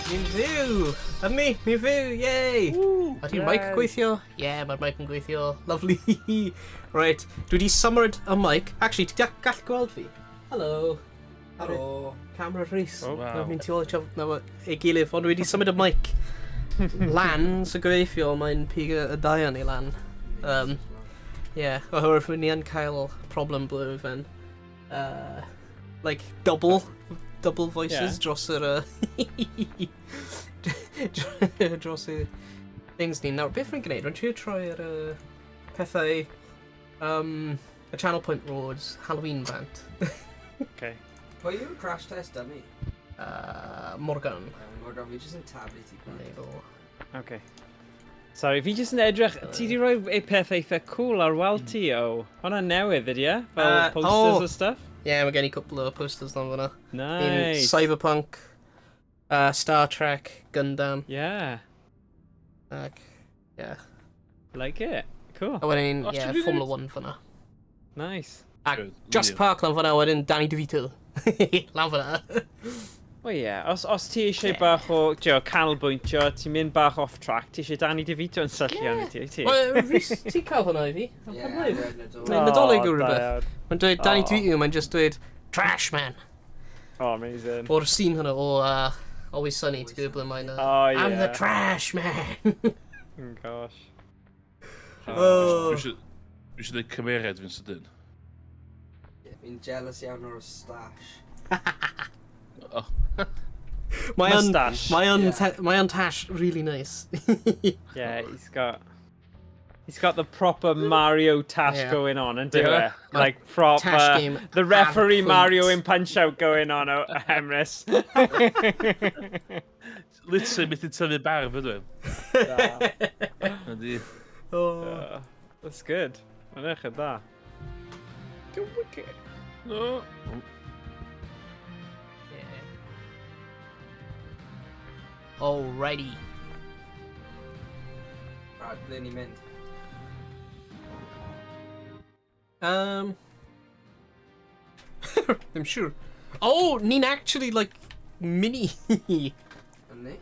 Ni'n fyw! Ydyn ni? Ni'n fyw! Yay! Ydy'r mic yn gweithio? Ie, yeah, mae'r mic yn gweithio. Lovely. Right, dwi wedi symud y mic. Actually, ti'n gall gweld fi? Hello. Helo. Camera Rhys. Oh, wow. Wow. Ni'n tu ôl i na, ei gilydd, ond dwi wedi symud y mic lan, so gobeithio mae'n pigo y dau ni lan. Yeah, oherwydd ni yn cael problem blue fan. Like, double voices dros yr dros y things ni. Nawr, beth rwy'n gwneud? Rwy'n trio troi'r pethau, y Channel Point Roads Halloween band. Okay. Pwy yw'r crash test dummy? Morgan. Morgan, fi jyst yn taflu ti bant. Label. Okay. Sorry, fi jyst yn edrych, ti di rhoi ei peth eitha cool ar wal ti, o. Hwna newydd, ydy e? Fel posters Oh. o stuff? Yeah, mae gen i cwpl o posters lan fyna. Un Nice. Cyberpunk, Star Trek, Gundam, ac, yeah. Like it. Cool. A wedyn, Os yeah, ti'n Formula 1 fyna. Nice. Ac Good. Jurassic Park lan fyna, wedyn Danny DeVito lan fyna. Wel ie, yeah. Os ti eisiau bach o, tio, canolbwyntio, ti'n mynd bach off track, ti eisiau Danny DeVito yn syllu arno ti, wyt ti? Wel, Rhys, ti'n cael hwnna i fi? Am Ie, pen blwydd? yeah, Nadolig. Neu Nadolig Oh, yw da rhywbeth. iawn. Mae'n dweud Danny Oh. DeVito, mae'n just dweud, "Trash man." Oh, amazing. O'r scene hwnna o Always Sunny, ti'n gwybod ble mae'n Oh, yeah. "I'm the trash man." Gosh. Oh. Dwi eisiau dweud cymeriad fi'n sydyn. Ie, fi'n jealous iawn o'r stash. Oh. Mae o'n Mustache. Mae o'n Yeah. Mae o'n tash really nice. Yeah, he's got the proper Mario tash going on, and do it? Like proper Tash game the referee ar Mario point. in Punch Out going on, oh, Emrys. Literally methu tyfu barf ydw i. Yndi. Oh. That's good. Mae'n edrych yn dda. Go wicked. No. Yeah. Alrighty. Right, ble ni'n mynd? I'm sure. Oh, ni'n actually like mini. Yn ni?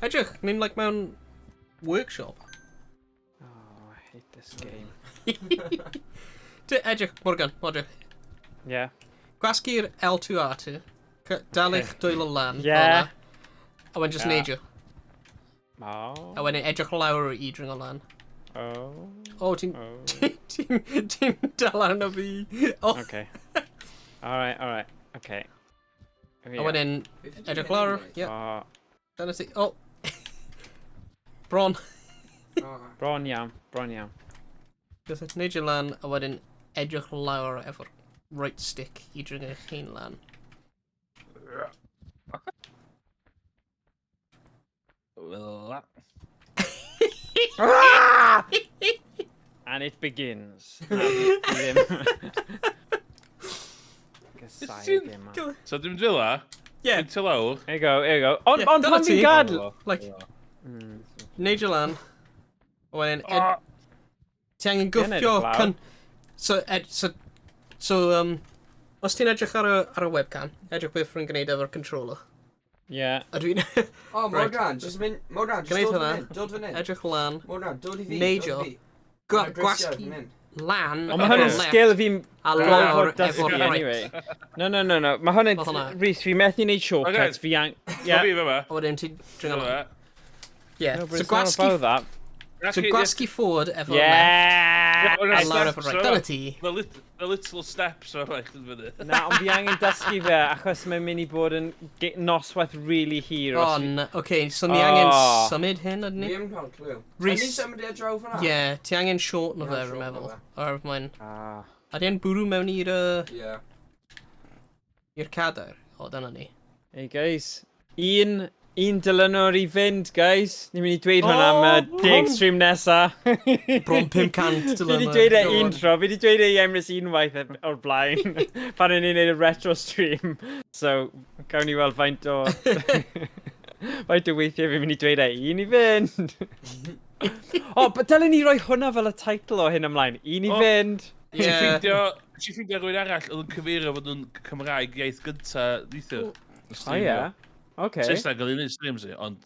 Edrych, ni'n like mewn workshop. Oh, I hate this game. Edrych, Morgan, Morgan. Yeah. Gwasgu'r L2 R2. Dal eich dwylo lan fel Yeah. 'na. A wedyn just neidio. Oh. A wedyn edrych lawr i dringo lan. Oh. Oh, ti'n Oh. Ti'n dal arno fi. Oh. Okay. All right. Okay. Here we A go. wedyn Beth ydi edrych hyn lawr. yn neud? Yeah, Oh, dyna ti. Oh. Bron. Oh, bron iawn, bron iawn. Just neidio lan, a wedyn edrych lawr efo'r right stick i dringo eich hun lan. Wel, And it begins. Na, fi ddim. Casáu y gêm 'ma. So dwi'n mynd fel la. Yeah. Mynd ti lawr. There you go, there you go. Ond Yeah, on dyna pan fi'n ti. gadw Like, neidio lan. A wedyn, ti angen Dwi'n gwthio edrych lawr. So, so, os ti'n edrych ar y webcam, edrych beth rwy'n gwneud efo'r controller. Yeah. A dwi'n Oh, Right. Morgan, just mynd. Morgan, just Gwneud dod fan hwnna. hyn. Dod fan hyn. Edrych lan, Morgan, dod i fi. Neidio. Dod i fi. Mae'r grisiau gwasgu fan hyn. lan Ond mae hwn yn efo'r left skill fi'n a lawr gorfod dysgu efo'r right. anyway. No. Mae hwn yn Fel hwnna. Rhys, fi methu neud shortcuts. Okay. Fi ang Yeah. Yeah. Fi fyma. A wedyn ti'n dringo lan. Fyma. Yeah. No, but So it's not gwasgu, about that. so gwasgu forward efo'r left Yeah! a lawr efo'r right. Dyna ti. The little steps o'r eich yn fyny. Na, ond fi angen dysgu fe, achos mae'n mynd i bod yn noswaith really hir. O, Os fi na. Okay, so ni angen Oh. symud hyn, ydyn Fi ni? ddim yn cael clue. Rhys. Yn ni symud e draw fan'na? Yeah, ti angen shorten o Ie, fe, rwy'n shorten o meddwl. fe. Oherwydd mae'n Ah. Ydy e'n bwrw mewn i'r Yeah. i'r cadair? O, dyna ni. Hey guys, un dilynwr i fynd, guys. Ni'n mynd i dweud hwnna am 10 stream nesa. Bron 500 Fi wedi dilynwyr. dweud e Go un on. tro, fi wedi dweud e i Emrys unwaith o'r blaen, pan o'n i'n neud y retro stream. So, gawn ni weld faint o weithiau fi'n mynd i dweud e, "Un i fynd." O, but dylen ni roi hwnna fel y title o hyn ymlaen. "Un i O. fynd." Ti'n Yeah. ffeindio rhywun arall oedd yn cyfeirio fod nhw'n Cymraeg iaith gynta neithiwr? O ie. Okay. Saesneg oedd hi'n neud streams i, ond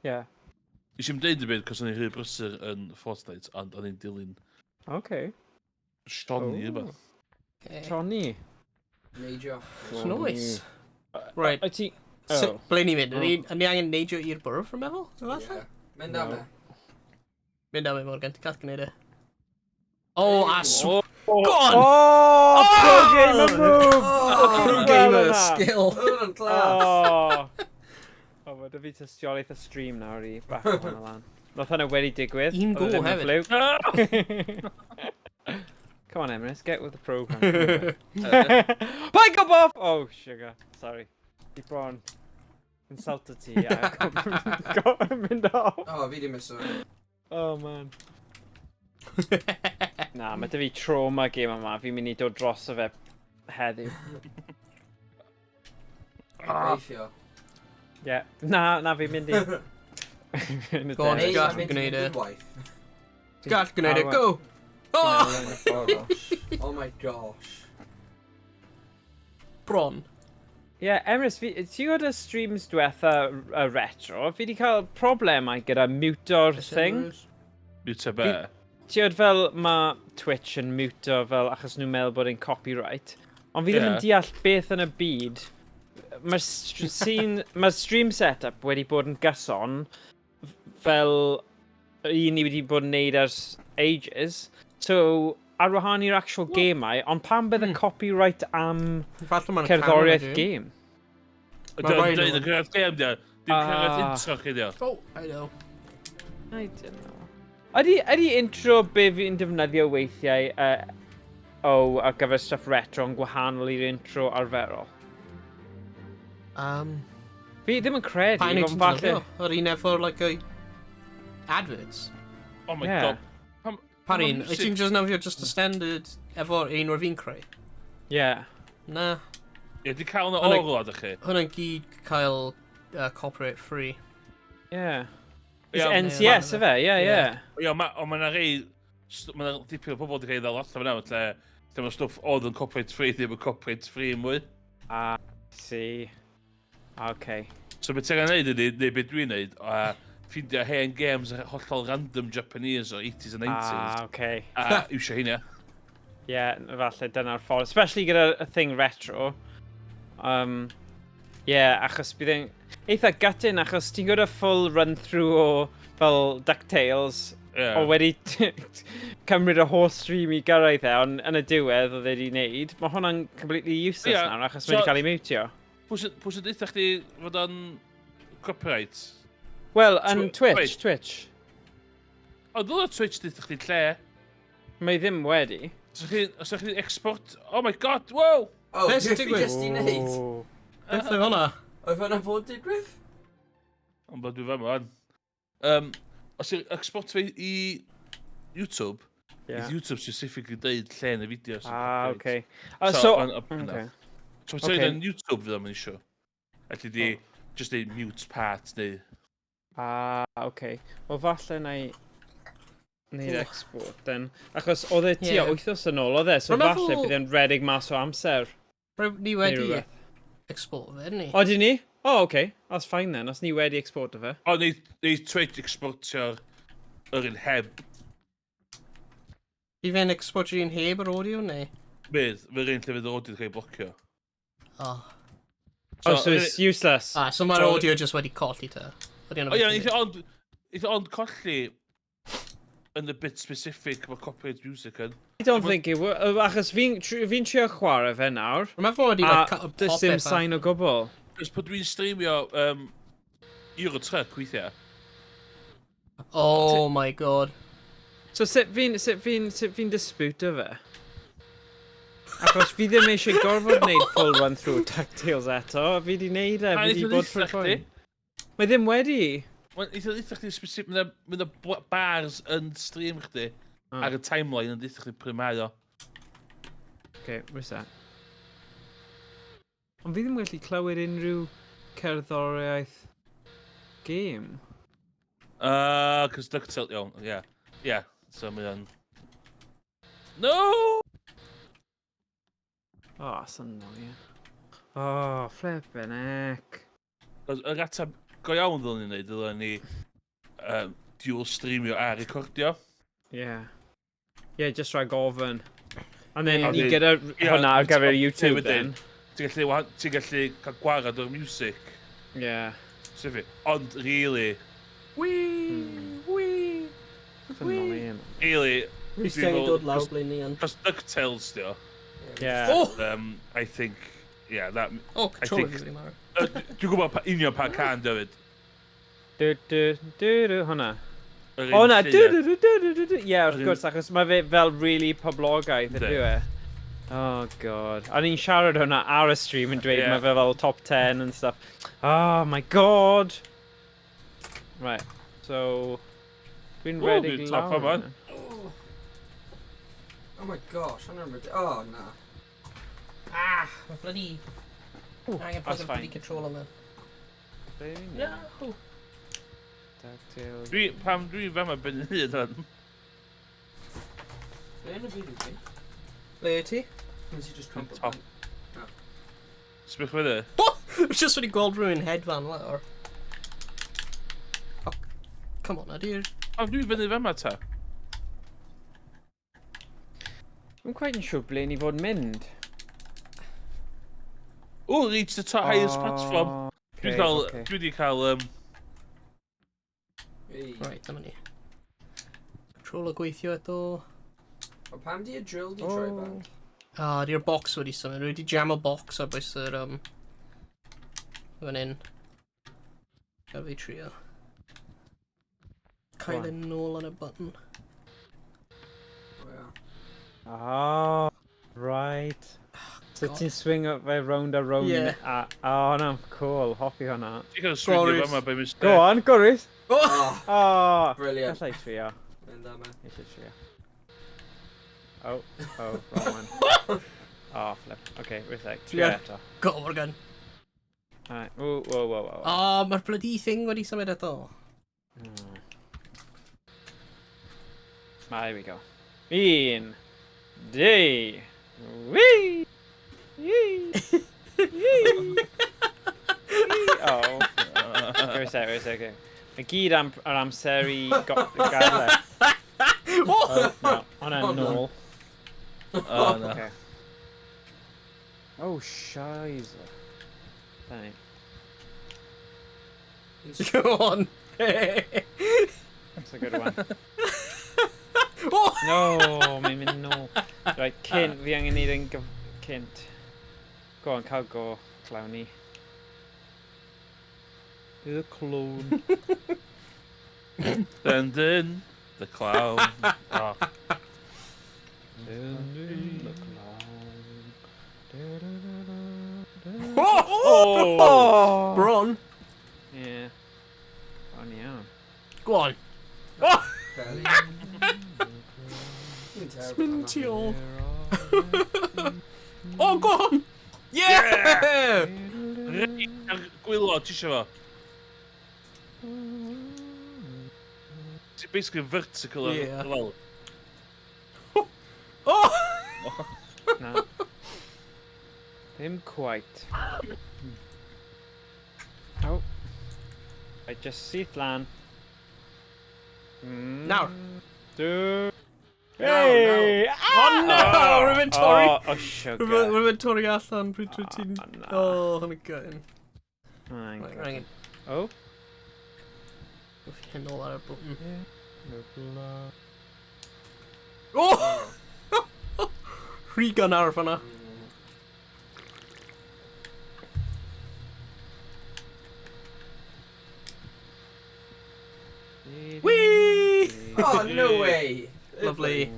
nes i'm deud y byd, cos o'n i'n rhy brysur yn Fortnite, ond o'n i'n dilyn Sioni Oh. rhywbeth. Okay. Johnny. Neidio. Nice. Right. Wyt ti... So, Oh. ble ni'n mynd? Ydyn ni angen neidio i'r bwrdd, rwy'n meddwl? Efallai? Yeah. Mynd am e. Mynd am e, Morgan. Ti'n gall gwneud e. Oh, a Oh, Go on! Oh, pro gamer move! Pro Well gamer yna. skill. Hwn yn class. Oh! Oh, mae dy fi tystiolaeth y stream nawr i bach o hwnna lan. Nath hwnna wedi digwydd. Un Oedd e gôl ddim yn hefyd. fluke. Come on, Emrys, get with the program. Pike up off! Oh, sugar. Sorry. Di bron. Insulted ti, a got mynd off. Oh, fi di miso. Oh, man. Na, mae dy fi trauma game yma. Fi'n mynd i dod dros o fe heddiw. Gobeithio. Yeah. Na, na, fi'n mynd i. Yn y Go on, den. Neu, gall mae'n mynd i gwneud e. midwife. Gall gwneud e, Arwain. go! Oh! Oh gosh. Oh my gosh. Bron. Ie, yeah, Emrys, fi, ti gwybod y streams diwetha y retro, fi wedi cael problemau gyda muteo'r thing. Mute be? Ti gwybod fel mae Twitch yn muteo fel achos nhw'n meddwl bod e'n copyright. Ond fi ddim yn deall beth yn y byd. Mae'r scene, mae'r stream setup wedi bod yn gyson fel un ni wedi bod yn neud ers ages. So, ar wahân i'r actual gemau, ond pam bydd y copyright am Falle mae'n cerddoriaeth game? Ma' raid Dwi'n nhw. dweud y cyrraedd game, di. Dim cyrraedd intro chi, di. Oh, I know. I don't know. Ydy intro be fi'n defnyddio weithiau o ar gyfer stuff retro yn gwahanol i'r intro arferol? Fi ddim yn credu, Pa un wyt ond ti'n falle. defnyddio? Yr un efo'r, like, y adverts. Oh my Yeah. God. Pa ma' un? Wyt music- ti'n just nofio just y standard efo'r un o'r fi'n creu? Yeah. Na. Ie, di cael yna Hwnna- o'r wlad chi. Hwnna'n gyd cael copyright free. Yeah. It's Ie, NCS, ma- ife? Yeah. Ie, ond ma' 'na rei... Ma' 'na dipyn o pobl wedi cael ei ddal allan fyna, lle mae stwff oedd yn copyright free ddim yn copyright free mwy. Ah, see. Okay. So beth ti'n neud ydy, neu beth dwi'n neud, a ffindio hen games hollol random Japanese o'r 80s and 90s, Ah, okay. a iwsio heina. Yeah, falle dyna'r ffordd. Especially gyda y thing retro. Yeah, achos bydd e'n eitha gutting achos ti'n gwybod y full run-through o fel DuckTales Ie. o wedi cymryd y whole stream i gyrraedd e, ond yn y diwedd oedd e wedi wneud, mae hwnna'n completely useless nawr achos mae wedi cael ei mutio. Pwy sy'n deutha chdi fod o'n copyright? Wel, yn Twitch, Wait. Twitch. O, ddyla Twitch deutha chdi lle. Mae ddim wedi. Os ydych chi'n export. Oh my God, wow! Oh, Beth sy'n beth fi digwydd? just i wneud? Oh. Beth oedd hwnna? Oedd hwnna fod digwydd? Ond bod dwi fama wan. Os ti'n export fi i YouTube, yeah. YouTube specifically deud lle yn y fideo sy'n Ah, copyright. okay. So, okay. So, ti'n yn YouTube fydd o'n issue. Alli di just deud mute part neu. Ah, okay. Wel, falle na i wneud Ww. export then. Achos oedd e tua wythnos yn ôl, oedd e? So Rwy'n falle meddwl- bydd e'n redeg mas o amser. Rwy- Ni neu wedi rhywbeth. export fe, ni? O, dyn ni? Oh, okay. That's fine then. Os ni wedi exporto fe. O, neu Twitch exportio'r yr un heb. Fi fe'n exportio un heb yr audio, neu? Bydd, fy'r un lle fydd yr audio wedi cael ei blocio. Oh. Oh, so it's useless. Ah, so mae'r audio just wedi colli te. Ydy hwnna O ie, beth eitha ond, eitha ond colli yn y bit specific mae copyright music yn. I don't think it would, achos fi'n fi trio chwarae fe nawr, Rwy'n meddwl wedi a like, cut does dim popeth sain o gwbl. Cos pan dwi'n streamio Euro Truck weithiau. Oh my God. So sut fi'n disputio fe? Achos fi ddim eisiau gorfod wneud full run through DuckTales eto. Fi di wneud e, A fi di eitha bod ddeutha trwy'r chdi. point. Mae ddim wedi. Wel, eitha chdi specific, mynd bars yn stream chdi ar y timeline yn deutha chdi pryd mae o. Okay, where's that? Ond fi ddim yn gallu clywed unrhyw cerddoriaeth game. Cos DuckTales, iawn, ie. Ie, so mae o'n. No! Oh, that's annoying. Oh, flippin' heck. Cos yr ateb go iawn ddylwn ni'n neud, ddylwn ni dual streamio a recordio. Yeah. Yeah, just rhag ofyn. And then Yeah. ni gyda hwnna ar gyfer YouTube then. Ti'n gallu, ti gallu cael gwarad o'r music. Yeah. Sef Ond, really... Wee! Wee! That's annoying. Really... Rhys angen dod lawr ble ni yn. Cos DuckTales, di o. Yeah. Oh! I think... Yeah, that... Oh, controller fi wedi marw. Dwi'n gwybod pa, union pa can, David. Du, du, du, du, hwnna. O na, du, du, du, du, du, du, du. Ie, wrth gwrs, achos mae fe fel really poblogaidd, ydyw e? Oh god. A ni'n siarad hwnna ar y stream yn dweud mae fe fel top 10 and stuff. Oh my god! Right, so... Dwi'n ready lawr. Top man. Oh my gosh, hwnna'n ridiculous. Oh, na. Ah, mae bloody... Angen put y bloody control on there. No! Dwi, pam dwi fama ben yn hyn hwn? Ble yn y byd wyt ti? Ble wyt ti? Nes i just crumple. Top. Sbych fyny. Oh! Just wedi gweld rhywun hedfan lawr. Oh, come on, ydy'r... Pam dwi fyny fama ta? Dwi'n quite yn siŵr ble ni fod mynd. Oh, reach the top highest platform. Okay, Dwi wedi cael... Right, dyma ni. Controller gweithio eto. O, pam di y drill di troi bant? Ah, di'r box wedi symud. Rwy wedi jam o box ar bwys yr... Fan hyn. Gad fi trio. Cael e nôl yn y button. Oh, yeah. Oh, right. So ti'n swing fe round a round. Yeah. A, oh, no, cool. Hoffi hwnna. Ti'n cael swingio fama by mistake. Go on, go Rhys. Oh, oh brilliant. Gallai trio. Mynd am e. Eisiau trio. Oh, oh, wrong one. Oh, flip. Okay, wait a sec. Trio eto. Go, Morgan. Alright, whoa, whoa, whoa, whoa. Oh, mae'r bloody thing wedi symud eto. There we go. 1, 2, 3! Yee! Yee! Oh. Wait a sec, wait a sec. Mae gyd am, ar amser i gael e. Oh! No, hwnna nôl. Oh, no. Okay. Oh, shizer. Dyna ni. Go on. That's a good one. Oh! No, mae'n mynd nôl. Right, cynt, fi angen neud yn cynt. Go on, cael go, clowny. The clown. Dun dun, the clown. Oh. Dun dun, the clown. Oh! Oh! Bron. Yeah. Bron iawn. Go on. Oh! Barely. Mynd tu ôl. Oh, go on! Yeah! Reit ar gwaelod, ti eisiau fo? Ti'n basically vertical ar Yeah. lawr. Oh! Na. Ddim quite. Oh. I just syth lan. Nawr. Du. Nawr, Hey! Oh no! Rwy'n mynd torri. Oh, oh sugar. Rwy'n mynd torri allan pryd dwi ti'n... Oh, na. Oh, hwnna'n gutting. Hang Right, on. rhaid. Oh. Fi hyn nôl ar y button. Yeah. Oh! Rhy gynnar fan'na. Whee! Oh, no way! Lovely.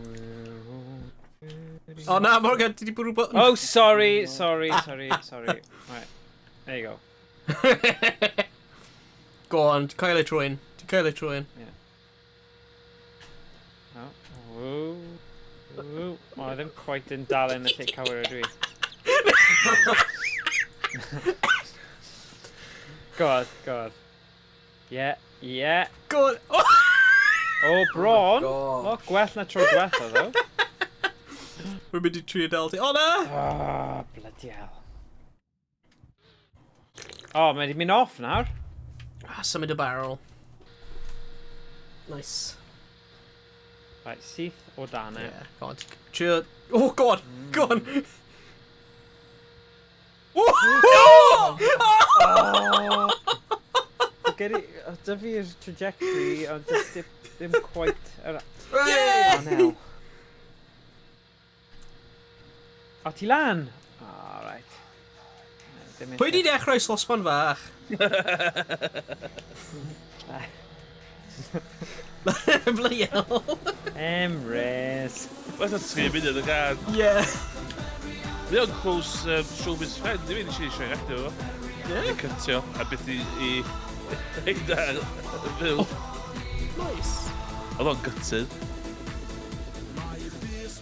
Oh na, Morgan, ti di bwrw button. Oh, sorry, sorry, sorry, sorry. Right. There you go. Go on, ti'n cael ei trwy'n. Ti'n cael ei trwy'n. Oh. Whoa. Whoa. Oh, ddim quite yn dal yn y lle cywir ydw i. Go on, go on. Yeah, yeah. Go on. Oh! Oh, bron. God. Lot gwell na tro diwetha, though. Rwy'n mynd i trio dal ti. Oh na! Ah, bloody hell. O, mae wedi mynd off nawr. Ah, symud y barrel. Nice. Right, syth o dan e. Yeah, go on. Trio. Oh, go on! Go on! Oh! Oh! Geri, dy fi'r trajectory, ond just dim quite yr. Yeah! Oh, no. O, ti lan? Oh, right. Dim Pwy di dechrau sosban fach? Bloody hell. Emrys. Fath o 3 munud y gan. Yeah. Mae o'n close showbiz friend i fi, nes i eisiau radio fo. Yeah? I cytio, a beth i i fyw. Nice. Oedd o'n gutted. There's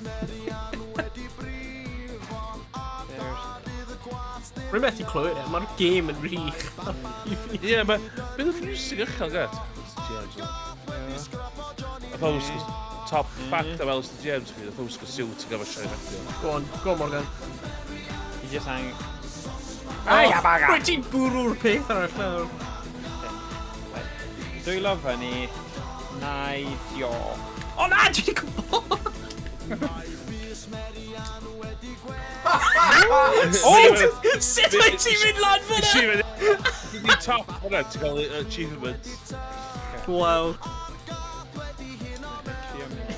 Rwy'n methu clywed e, mae'r game yn rhy uchel i fi. Ie, mae. Beth oedd music uchel, gad? James. A ddo top fact am Alistair James chi, oedd wisgo siwt yn gafo siarad radio. Go on, go on, Morgan. Ti just hang. Ai, oh, rwy'n ti'n bwrw'r peth ar y llawr. Dwylo fyny. Naidio. O na, dwi wedi gwybod! Sut wyt ti'n mynd lan fyna? Nes i fynd. Di top hwnna, ti'n cael achievement. Wow. Trio mynd.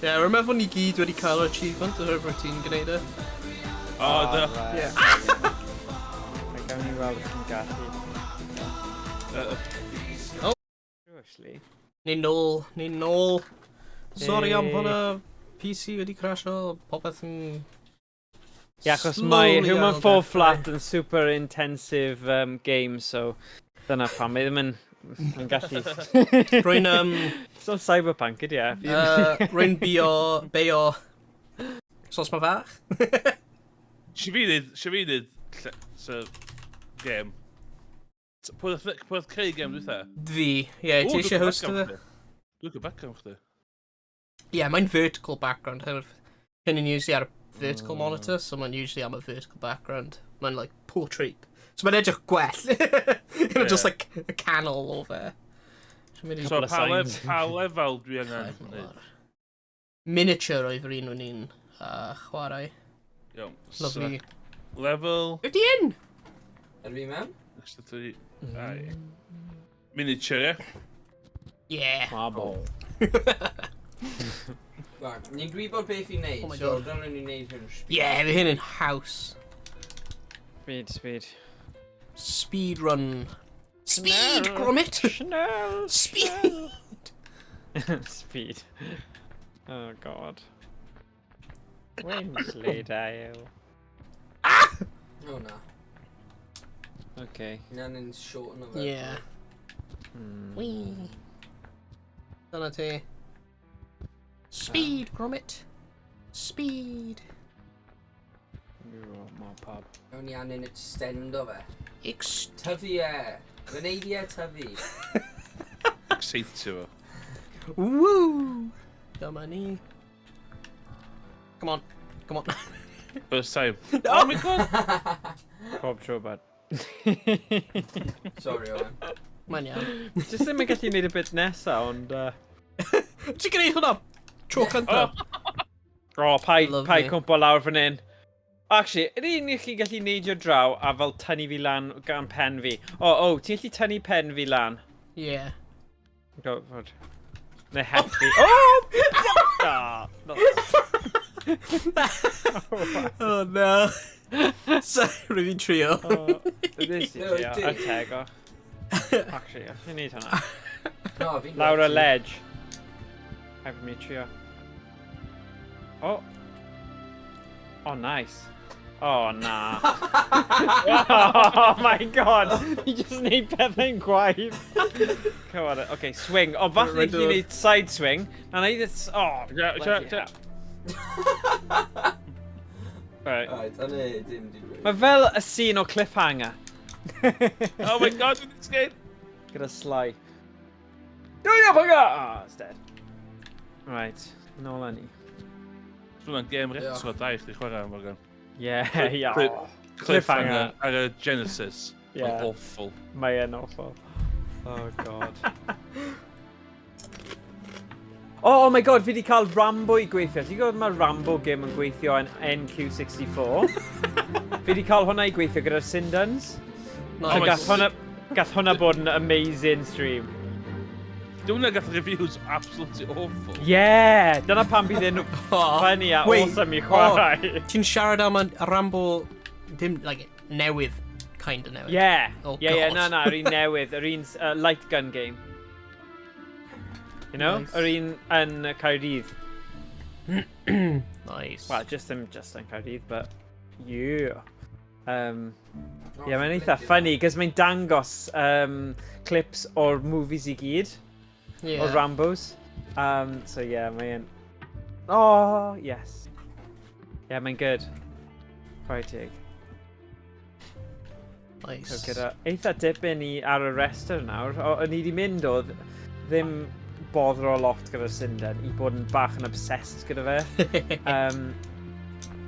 Ie, yeah, rwy'n meddwl ni gyd wedi cael yr achievement oherwydd bod ti'n gwneud e. O, da. Right. Ie. Right, gawn ni weld os ti'n gallu. Actually. Ni nôl, ni nôl. Sorry am Hey. hwnna. PC wedi crasho, popeth yn Ie, achos mae slowly Human ail Fall dechrau. Flat yn super intensive game, so dyna pam mae ddim yn gallu. Rwy'n It's not Cyberpunk, ydy e? Rwy'n bio sosma fach. Si fi ddweud, so, game. Pwy oedd creu game dwytha? Fi, ie, yeah, ti eisiau host fe? Dwi'n gwybod background chdi. Ie, yeah, mae'n vertical background. Hyn yn usually ar a vertical monitor, so mae'n usually am a vertical background. Mae'n like portrait. So mae'n edrych gwell. Just like a canol o fe. So, mynd i So, Couple of signs. pa lefel dwi angen wneud? Miniature oedd yr un o'n i'n chwarae. Iawn. So, Lovely. level Ydy un? Ydw fi mewn? 63. Ai. Miniature, ie? Yeah. Marble. Right, ni'n gwybod beth i'n neud, Oh my so God. dylen ni'n neud hyn speed. Yeah, fe hyn yn haws. Speed, speed. Speed run. Speed, Snell. Gromit! Schnell! Speed! Speed. Oh God. Wensleydale. Oh na. Okay. Na'n yn short yna fe. Yeah. Wee. Dyna ti. Speed, Gromit. Speed. More pub. O'n i angen extendo fe. Ex Tyfu e. Fy neud i e tyfu. Excitio fo. Woo! Dyma ni. Come on. Come on. First time. Oh my God! Pob tro, bud. Sorry, Owen. Mae'n iawn. Just ddim yn gallu neud y bit nesa, ond Ti'n gwneud hwnna tro cyntaf? Oh, pai, Lovely. pai cwmpo lawr fan hyn. Actually, ydy un i chi gallu neidio draw a fel tynnu fi lan gan pen fi? O, oh, ti'n gallu tynnu pen fi lan? Yeah. Go, fod. Neu het fi. Oh! Ah, no. Oh no. Sorry, rwy'n fi'n trio. Oh, This is No, yeah, di. a tego. Actually, allwn ni neud hwnna. No, fi'n Lawr y gweld ti. ledge. Hefyd mi trio. Oh. Oh, nice. Oh, na. Oh my God. Ni just neud pethau'n gwaith. Come on, okay, swing. Oh, falle Right, ni neud side swing. Na neud it. Oh, bloody Yeah. hell. Right. Right, yna dim di dweud. Mae fel y scene o Cliffhanger. Oh my God, dwi'n disgyn! Gyda Sly. Dwi'n bugger! Oh, it's dead. Right, nôl â ni. Hwnna'n game retro da i chdi chwarae, Morgan. Yeah. Cliffhanger ar y Genesis. Yeah. Mae'n awful. Mae e'n awful. Oh, god. Oh, oh my god, fi wedi cael Rambo i gweithio. Ti'n gwybod mae Rambo game yn gweithio yn NQ64? Fi wedi cael hwnna i gweithio gyda'r Sindons. Nice. So gall hwnna, gall hwnna bod yn amazing stream. Dwi'n hwnna gath reviews absolutely awful. Yeah! Dyna pam bydd e'n funny a Wait, awesome i chwarae. Oh, ti'n siarad am y Rambo, dim, like, newydd, kind of newydd. Yeah. Oh, yeah, yeah, God. na, na, yr un newydd, yr un light gun game. You know? Nice. Yr un yn Caerdydd. Nice. Well, just yn, just yn Caerdydd, but yeah. Yeah, mae'n eitha funny, cos mae'n dangos clips o'r movies i gyd, yeah. o'r Rambos. So yeah, mae'n... Oh, yes. Yeah, mae'n good. Chwarae teg. Nice. So gyda eitha dipyn i ar y restr nawr. O, o'n i wedi mynd oedd ddim boddro lot gyda'r Sinden i bod yn bach yn obsessed gyda fe.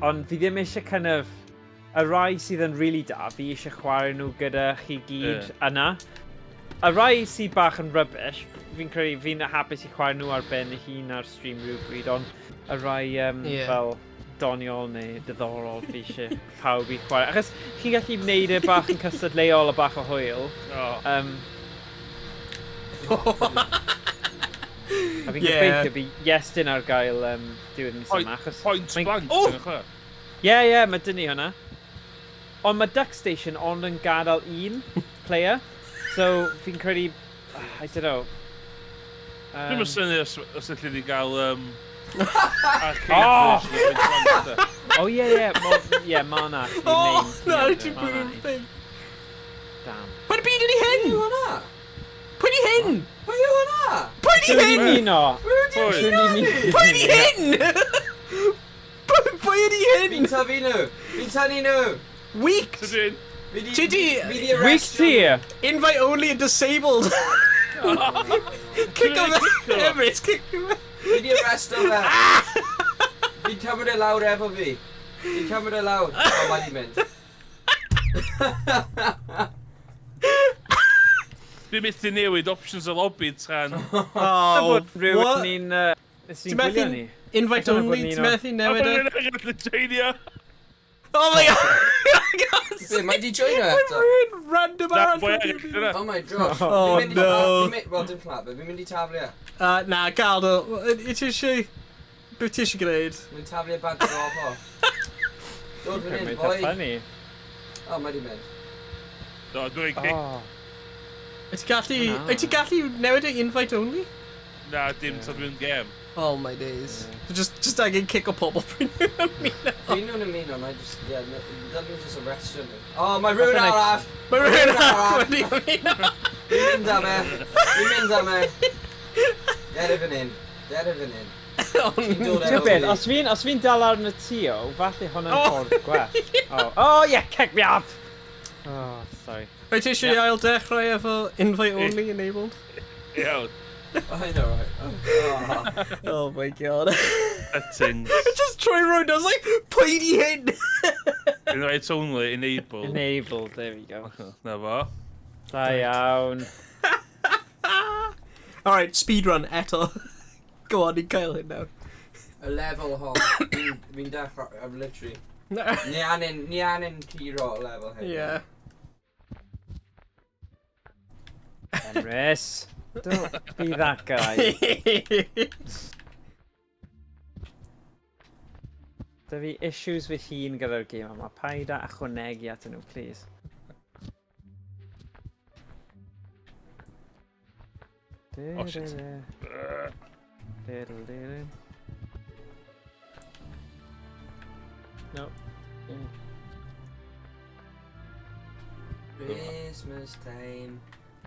Ond fi ddim eisiau kind of... Y rai sydd yn really da, fi eisiau chwarae nhw gyda chi gyd yna. Y rai sydd bach yn rubbish, fi'n credu fi'n hapus i chwarae nhw ar ben ei hun ar stream rhywbryd, ond y rai fel doniol neu diddorol fi eisiau pawb i chwarae. Achos chi'n gallu gwneud e bach yn cystadleuol a bach o hwyl. Oh. A fi'n gobeithio bydd Iestyn ar gael diwedd mis yma. Achos Point Blank, Oh! ti'n chwarae? Ie, ie, mae dyn ni hwnna. Ond mae Duck Station ond yn gadael un player. So fi'n credu... I don't know. Dwi'n mynd syni os allu ni gael arcade Oh! version o Point Blank, de. Oh, ie, ie. Ie, ma' na actually Oh, main na, team, ti'n ma' bwrw'r na. thing. Damn. Pwy byd ydi hyn? Pwy yw hwnna? Pwy di hyn? Pwy yw hwnna? Pwy di Dwi'n hyn? ymuno. Pwy? Dwi'n ymuno. Pwy di hyn? Pwy ydi hyn? Fi'n tyfu nhw! Fi'n tynnu nhw! Weak! Sydyn. Fi di... Ti di- Fi di Weak arrestio ti! Invite only and disabled. Kick him Kick Emrys, kick him. Fi di arresto fe! Fi'n cymryd e lawr efo fi. Fi'n cymryd e lawr. O, mae di mynd. Dwi'n methu newid options y lobby tra'n... Oh, Bod rhywun what? ni'n... Sy'n Ti'n methu gwylio ni. Invite Dyna bod only, ni'n ti'n methu newid e? Dwi'n joinio. Oh my god! Be, mae di joino eto? Rhywun random Na, arall boi wedi arall, dyna. Oh my gosh. Oh, Fi'n mynd i- no. fi'n mynd- Wel, dim clap, fi'n mynd i taflu e. Na, gael o. I ti eisiau... Be ti eisiau gwneud? Fi'n taflu e bant o'r ofo. Dod fan Mae'n hyn, eitha boi. funny. Oh, mae di mynd. Do, dwi'n kick. Oh. Wyt ti'n gallu... Na. Wyt ti'n gallu newid e invite only? Na, dim ta dwi'n gem. Oh my days. Just angen kick o pobl pryd nhw'n ymuno. Pryd nhw'n ymuno, na i just, yeah, dylen nhw just arrestio nhw. Oh, mae rhywun Fatha arall! Mae rhywun arall arall. wedi ymuno. Fi'n mynd am e! Fi'n mynd am e! Der i fan hyn. Der i fan hyn. Ti'n dod Ti'n efo beth, fi. os fi'n os fi'n dal arno ti o, falle hwnna'n Oh. ffordd gwell. Oh, oh yeah, kick me off! Oh, sorry. Wyt ti eisiau ail dechrau efo invite only enabled? Iawn. I know, right? Oh. Oh my god. Settings. Just troi rownd, I was like, pwy di hyn? Invite only, enable. Enabled, there we go. Na fo. Da iawn. Alright, speedrun eto. Go on, ni'n cael hyn nawr. Y lefel hon, fi'n dechrau, I'm literally... Ni angen, ni angen curo y lefel hyn. Yeah. Emrys. Don't be that guy. Da fi issues fy hun gyda'r gêm yma. Paid a ychwanegu atyn nhw, please. Oh, shit. No. Christmas time,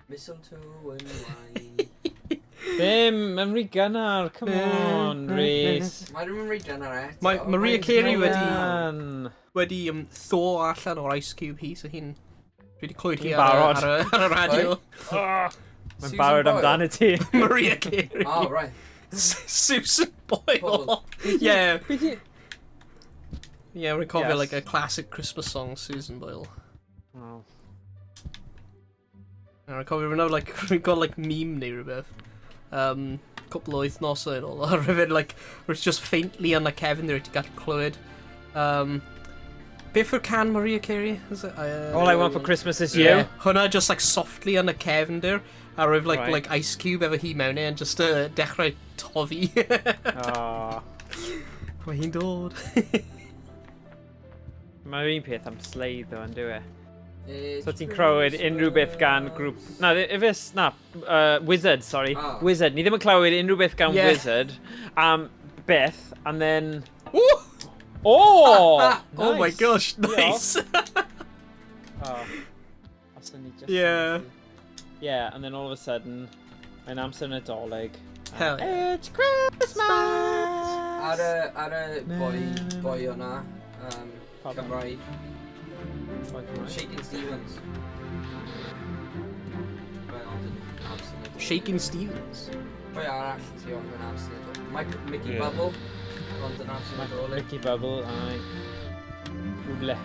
mistletoe and wine. Ddim, mae'n rhy gynnar, come on, Rhys. Mae rhywun rhy gynnar eto. Mae Maria Carey wedi- Man. Wedi thaw allan o'r Ice Cube hi, so hi'n... Dwi wedi clywed hi Hi'n ar, y- barod. ar, y, ar y radio. Ah, Mae'n Susan barod Boyle. amdano ti. Maria Carey. Oh, right. Susan Boyle. Pobl. Yeah. Beth i... Yeah, rwy'n cofio Yes. like a classic Christmas song Susan Boyle. Oh. A rwy'n cofio rwy'n like, rwy'n gweld like meme neu rhywbeth. Cwpl o wythnosau yn ôl, a rhywun like, rwy'n just faintly yn y cefn rwy'n gallu clywed. Beth yw'r can Maria Carey? Is it, All I Want for Christmas is You. Yeah. Hwna just like softly yn y cefndir, a rwy'n like, Right. like Ice Cube efo hi mewn e, and just dechrau toddi. Oh. Mae hi'n dod. Mae'r un peth am Slade, though, yn dyw e? It's So ti'n clywed unrhyw beth gan grŵp... Na, ifes... Na, Wizard, sorry. Ah. Wizard. Ni ddim yn clywed unrhyw beth gan Yeah. Wizard am byth, and then... Woo! Oh! Oh my Nice. gosh, nice! Oh. Os o'n ni just... Yeah. Yeah, and then all of a sudden, mae'n amser Nadolig. Hell yeah. It's Christmas! Ar y boi o'na, Pardon? Cymraeg, Boi Cymraeg? Shakin' Stevens. Mae ond yn amser Nadolig. Shaking Stevens. Pwy arall ti ond yn amser Nadolig? Mike, Mickey Yeah. Bubble, ond yn amser Nadolig. Mickey Bubble, aye. Rwble.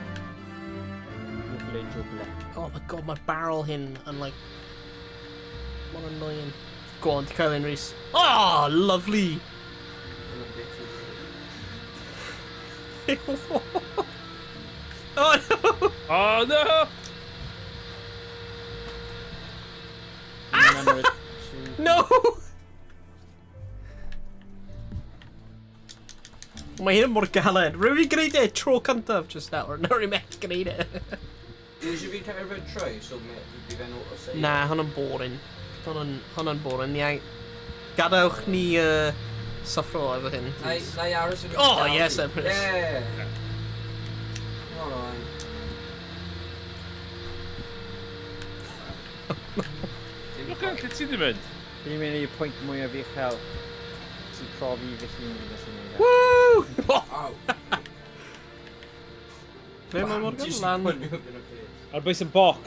Rwble, drwble. Oh my god, mae'r barrel hyn yn like... What annoying. Go on, ti'n cael un, Rhys. Oh, lovely! Yn y bit i- Oh no! Oh no! Remember it. No! Mae hyn yn mor galed. Rwy'n fi'n gwneud e tro cyntaf just nawr. Nawr i'n methu gwneud e. Dwi eisiau fi cerdded trwy, so fi fe'n auto save. Na, hwnna'n boring. Hwnna'n boring. Ni gadewch ni syffro efo hyn. Na i please. na i aros yn Oh, yes, Emrys. Yeah! Come on. Dim Look at lle ti di mynd? Fi'n mynd i'r pwynt mwyaf uchel sy'n profi fy hun i gallu neud e. Woo! Oh, Ow. Ble mae Morgan? Jyst Lan. pwynio fi yn y face. Ar bwys y box.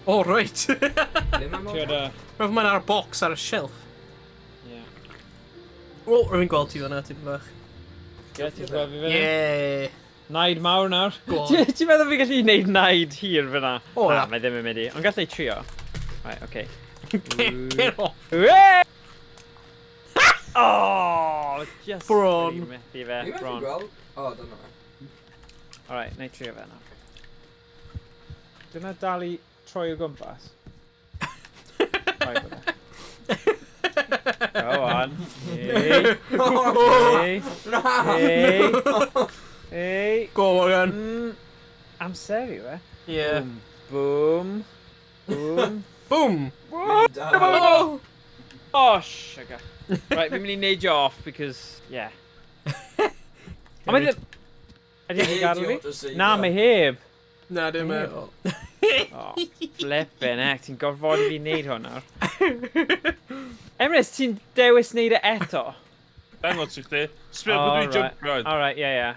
Oh, right. Ble mae Ti'n Morgan? gwybod Roedd mae'n ar y box ar y shelf. Ie. O, rwy'n gweld ti fan'na, tipyn bach. Ie, ti'n gweld fi fyna? Yeah. Naid mawr nawr. Go on. Ti'n meddwl fi gallu neud naid hir fyna? O, Na, na. mae ddim yn mynd i. Ond gallai trio. Right, okay. Get off. Wee! Oh, just Bron. really methu fe. Fi methu Bron. gweld? O, dyna fe. Alright, na i trio fe nawr. Dyna dal i troi o gwmpas. Right, bod e. Go on. Hey. Hey. Hey. Hey. Go on, Morgan. Amser yw e. Yeah. Boom. Boom. Boom. Boom. Oh! Oh, sugar. Right, fi'n mynd i neidio off because, yeah. Ond mae ddim... Ydy hi'n gadael fi? Na, mae heb. Na, dim e. Oh, flippin' heck, ti'n gorfodi fi wneud hwn nawr. Emrys, ti'n dewis wneud e eto? Dangos i chdi. Sbio bod dwi'n jump round. Alright, yeah, yeah.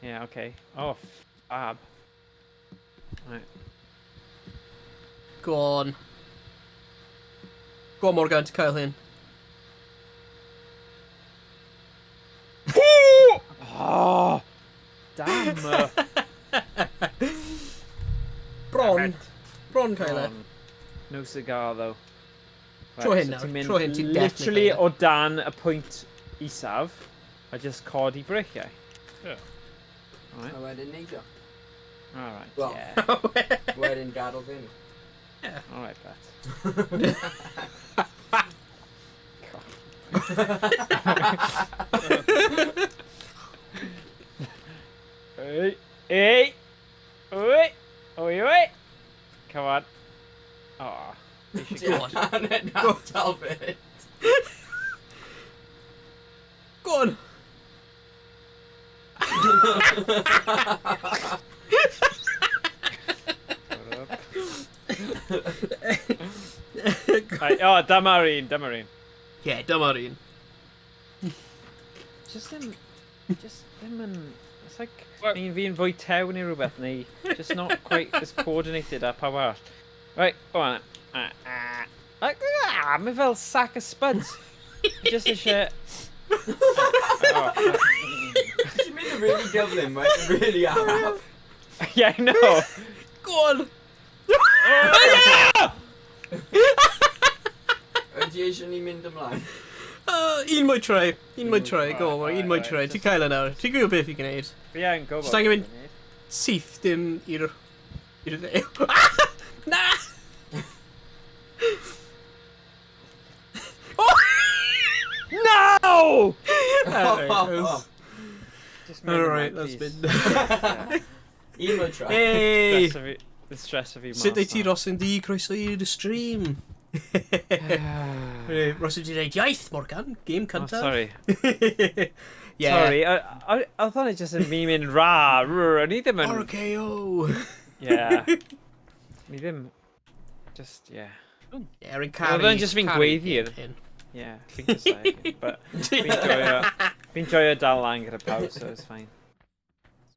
Yeah, okay. Oh, fab. Right. Go on. Go on, Morgan, ti'n cael hyn. Oh, damn. Bron. Bron cael e. Bron. No cigar, though. Right, Tro hyn so nawr, ti'n mynd tro hyn, ti'n definitely Literally cael e. o dan y pwynt isaf, a just codi breichiau. Yeah. Alright, A wedyn neidio. alright, Well. yeah. Wedyn gadael fynd. Alright, bet. God. Hey, hey, oi, oi, oi. Come on. Oh, you should Go on. Go on. Fynd. Go on. Up. Right, oh, dyma'r un, dyma'r un. Yeah, dyma'r un. Just ddim yn... It's like, Well- un fi'n fwy tew neu rhywbeth, neu just not quite as coordinated a pawb arall. Right, go on. Like, mae fel sack of spuds. Just eisiau... Oh, fuck. Ti'n mynd yn Mae'n really gyflym, mae'n really araf. Yeah, I know. Go on! Ydy eisiau ni mynd ymlaen? Un mwy try, un mwy try, go on, un mwy try. Ti'n cael e nawr, ti'n gwybod beth i gwneud. Fi yn gwybod. Just angen mynd syth dim i'r dde. Na! Oh! No! Alright, that's been... Un mwy try. Hey! The stress of fi mas. Sut wyt ti, Rosin D? Croeso i'r stream. Rosin D dweud, iaith, Morgan, game cyntaf. Oh, sorry. Yeah. Sorry, I thought it just yn fi mynd ra, rrr, o'n i ddim yn... RKO! Yeah. Ni ddim... Just, yeah. Yeah, rwy'n caru... Oedd o'n just fi'n gweiddi. Yeah, fi'n casau. But fi'n joio dal lan gyda pawb, so it's fine.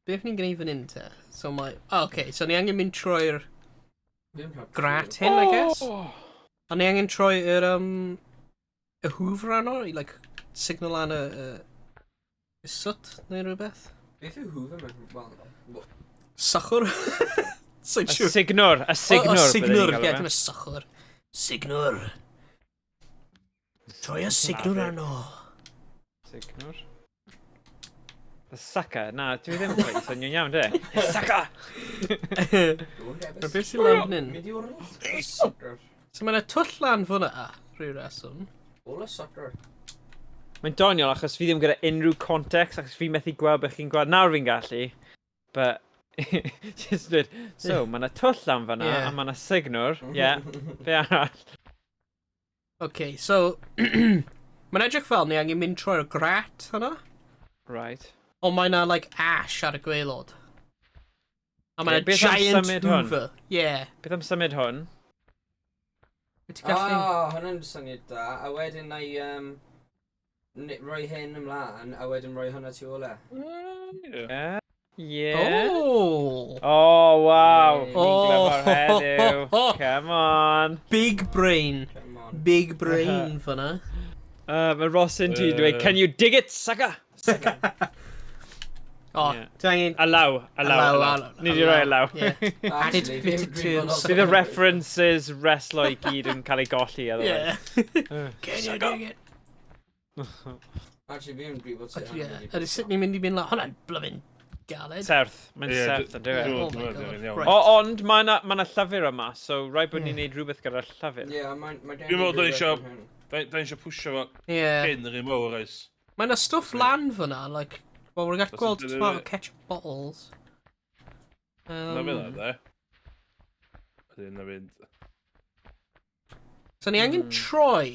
Beth ni'n gwneud fan hyn te? So mae... Oh, okay, so ni angen mynd trwy'r grat hyn, I guess? A ni angen troi yr, y hwfr arno, i, like, signal lan y swt neu rhywbeth? Beth yw hwfr mewn? Sychwr? So'n siŵr. Signwr, y signwr. O, signwr, ie, dim y sychwr. Signwr. Troi y signwr arno. Signwr? The sucker? Na, dwi ddim yn gweud swnio'n iawn, de? Sucker! Mae beth sy'n lan fan hyn? So mae yna twll lan fyna, rhyw reswm. All a sucker. Mae'n doniol achos fi ddim gyda unrhyw context, achos fi methu gweld beth chi'n gweld. Nawr fi'n gallu, but... Just dweud, so, mae yna twll lan fyna, a mae yna signwr, yeah, be arall. Okay, so... Mae'n edrych fel ni angen mynd trwy'r grat hwnna. Right. Ond mae yna, like, ash ar y gwaelod. A mae yna giant hoover. Yeah. Beth am symud hwn? Wyt ti'n gallu... O, hwnna'n syniad da. A wedyn na i rhoi hyn ymlaen, a wedyn rhoi hwnna tu ôl e. Yeah. Yeah. Oh! Oh, wow. Yeah. Ni'n glyfar heddiw. Come on. Big brain. Come on. Big brain fyna. Mae Rosin ti'n dweud, can you dig it, sucker? Sucker. Oh, ti angen... Allow. Ni di roi allow. Added bit to... Bydd y references wrestlo i gyd yn cael ei golli, otherwise. Yeah. Can you dig it? Actually, fi'n gwybod sut... Yeah, ydy sut ni'n mynd i mynd lan... Hwna'n blymyn galed. Serth. Mae'n serth, yn dyw e. Oh my god. O, ond mae yna llyfr yma, so rhaid bod ni'n neud rhywbeth gyda'r llyfr. Ie, mae'n... Dwi'n meddwl, da ni eisiau pwysio fo hyn yr un mawr, oes. Mae yna stwff lan fyna, like... Wel, we're gallu gweld tomato ketchup bottles. Na fyna, de. Ydyn, na fynd. So ni angen troi...